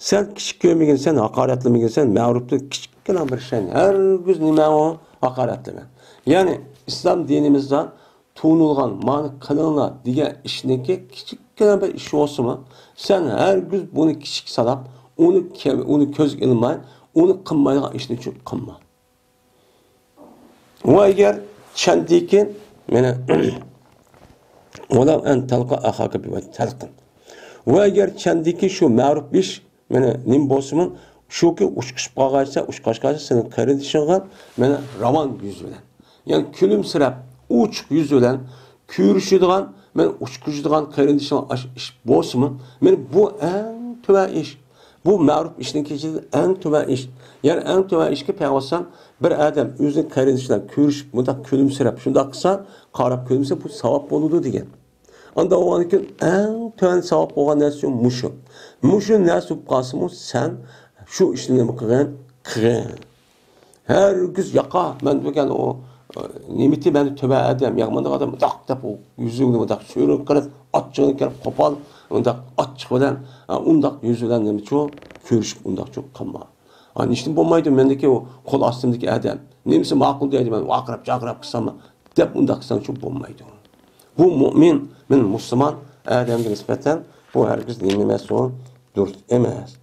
سەن كىچىك كۆرمىگىنسەن، ھاقارەتلىمىگىنسەن، مەرۇپتىن كىچىككىنە بىر شەينى ھەرگىز نېمە ئۇ ھاقارەتلىمە. يەنى ئىسلام دىنىمىزدا تونۇلغان، مانا قىلىڭلار دېگەن ئىشنىڭكى كىچىككىنە بىر ئىش بولسىمۇ، سەن ھەرگىز بۇنى كىچىك ساناپ، ئۇنى كەم-، ئۇنى كۆزگە ئىلماي، ئۇنى قىلمايدىغان ئىشنى چۈ قىلما. ۋە ئەگەر چەندىكى، مانا، ولو أن تلقى أخاك بوجه تلق. ۋە ئەگەر چەندىكى شۇ مەرۇپ ئىش، مانا، نېمە بولسىمۇ، شۇكى ئۇچقۇچۇپ قالغاچسا، ئۇچقاچقاچسا سېنىڭ قېرىندىشىڭغا، مانا، راۋان يۈز بىلەن، يەنى كۈلۈمسىرەپ، ئوچۇق يۈز بىلەن كۆرۈشىدىغان، مانا، ئۇچقۇچىدىغان قېرىندىشىڭ ئاش-، ئىش بولسىمۇ، مانا، بۇ ئەڭ تۆۋەن ئىش. بۇ مەرۇپ ئىشنىڭ ئىچىدە ئەڭ تۆۋەن ئىش. يەنى ئەڭ تۆۋەن ئىشكە پەيغەمبەر بىر ئادەم ئۆزىنىڭ قېرىندىشى بىلەن كۆرۈشۈپ، مۇنداق كۈلۈمسىرەپ، شۇنداق قىلسا، قاراپ كۈلۈمسىرەپ، بۇ ساۋاب بولىدۇ دېگەن. ئاندىن ئۇنىڭدىن كېيىن ئەڭ تۆۋەن ساۋاب بولغان نەرسە مۇشۇ. مۇشۇ نەرسە بولۇپ قالسىمۇ، سەن شۇ ئىشنى نېمە قىلغىن؟ قىلغىن. ھەرگىز ياقا، مەن دېگەن ئۇ، ئە، نېمىتى مەن تۆۋەن ئادەم، يامان ئادەم، مۇنداق دەپ ئۇ يۈزۈڭنى مۇنداق سۈرۈنكىرەپ، ئاچچىقىنى كىرىپ قوپال، ئۇنداق ئاچچىق بىلەن، ئە، ئۇنداق يۈز بىلەن نېمىچۇ كۆرۈشۈپ ئۇنداقچۇ قىلما. ئا، نېمىشتىن بولمايدۇ؟ مەندىكى ئۇ قول ئاستىمدىكى ئادەم نېمىسى ماقۇل دەيدۇ، مەن ۋارقىراپ جارقىراپ قىلساممۇ دەپ ئۇنداق قىلساڭچۇ بولمايدۇ. بۇ مۇئمىن، مەن مۇسۇلمان ئادەمگە نىسبەتەن بۇ ھەرگىز نېمە ئەمەس، ئۇ دۇرۇس ئەمەس.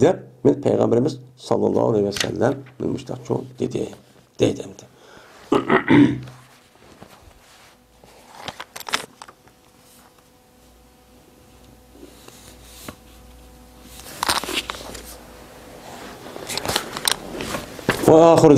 دەپ، مەن پەيغەمبىرىمىز ساللاللاھۇ ئەلەيھى ۋەسەللەم مەن مۇشتاقچۇ دېدى، دەيدۇ ئەمدى. وآخر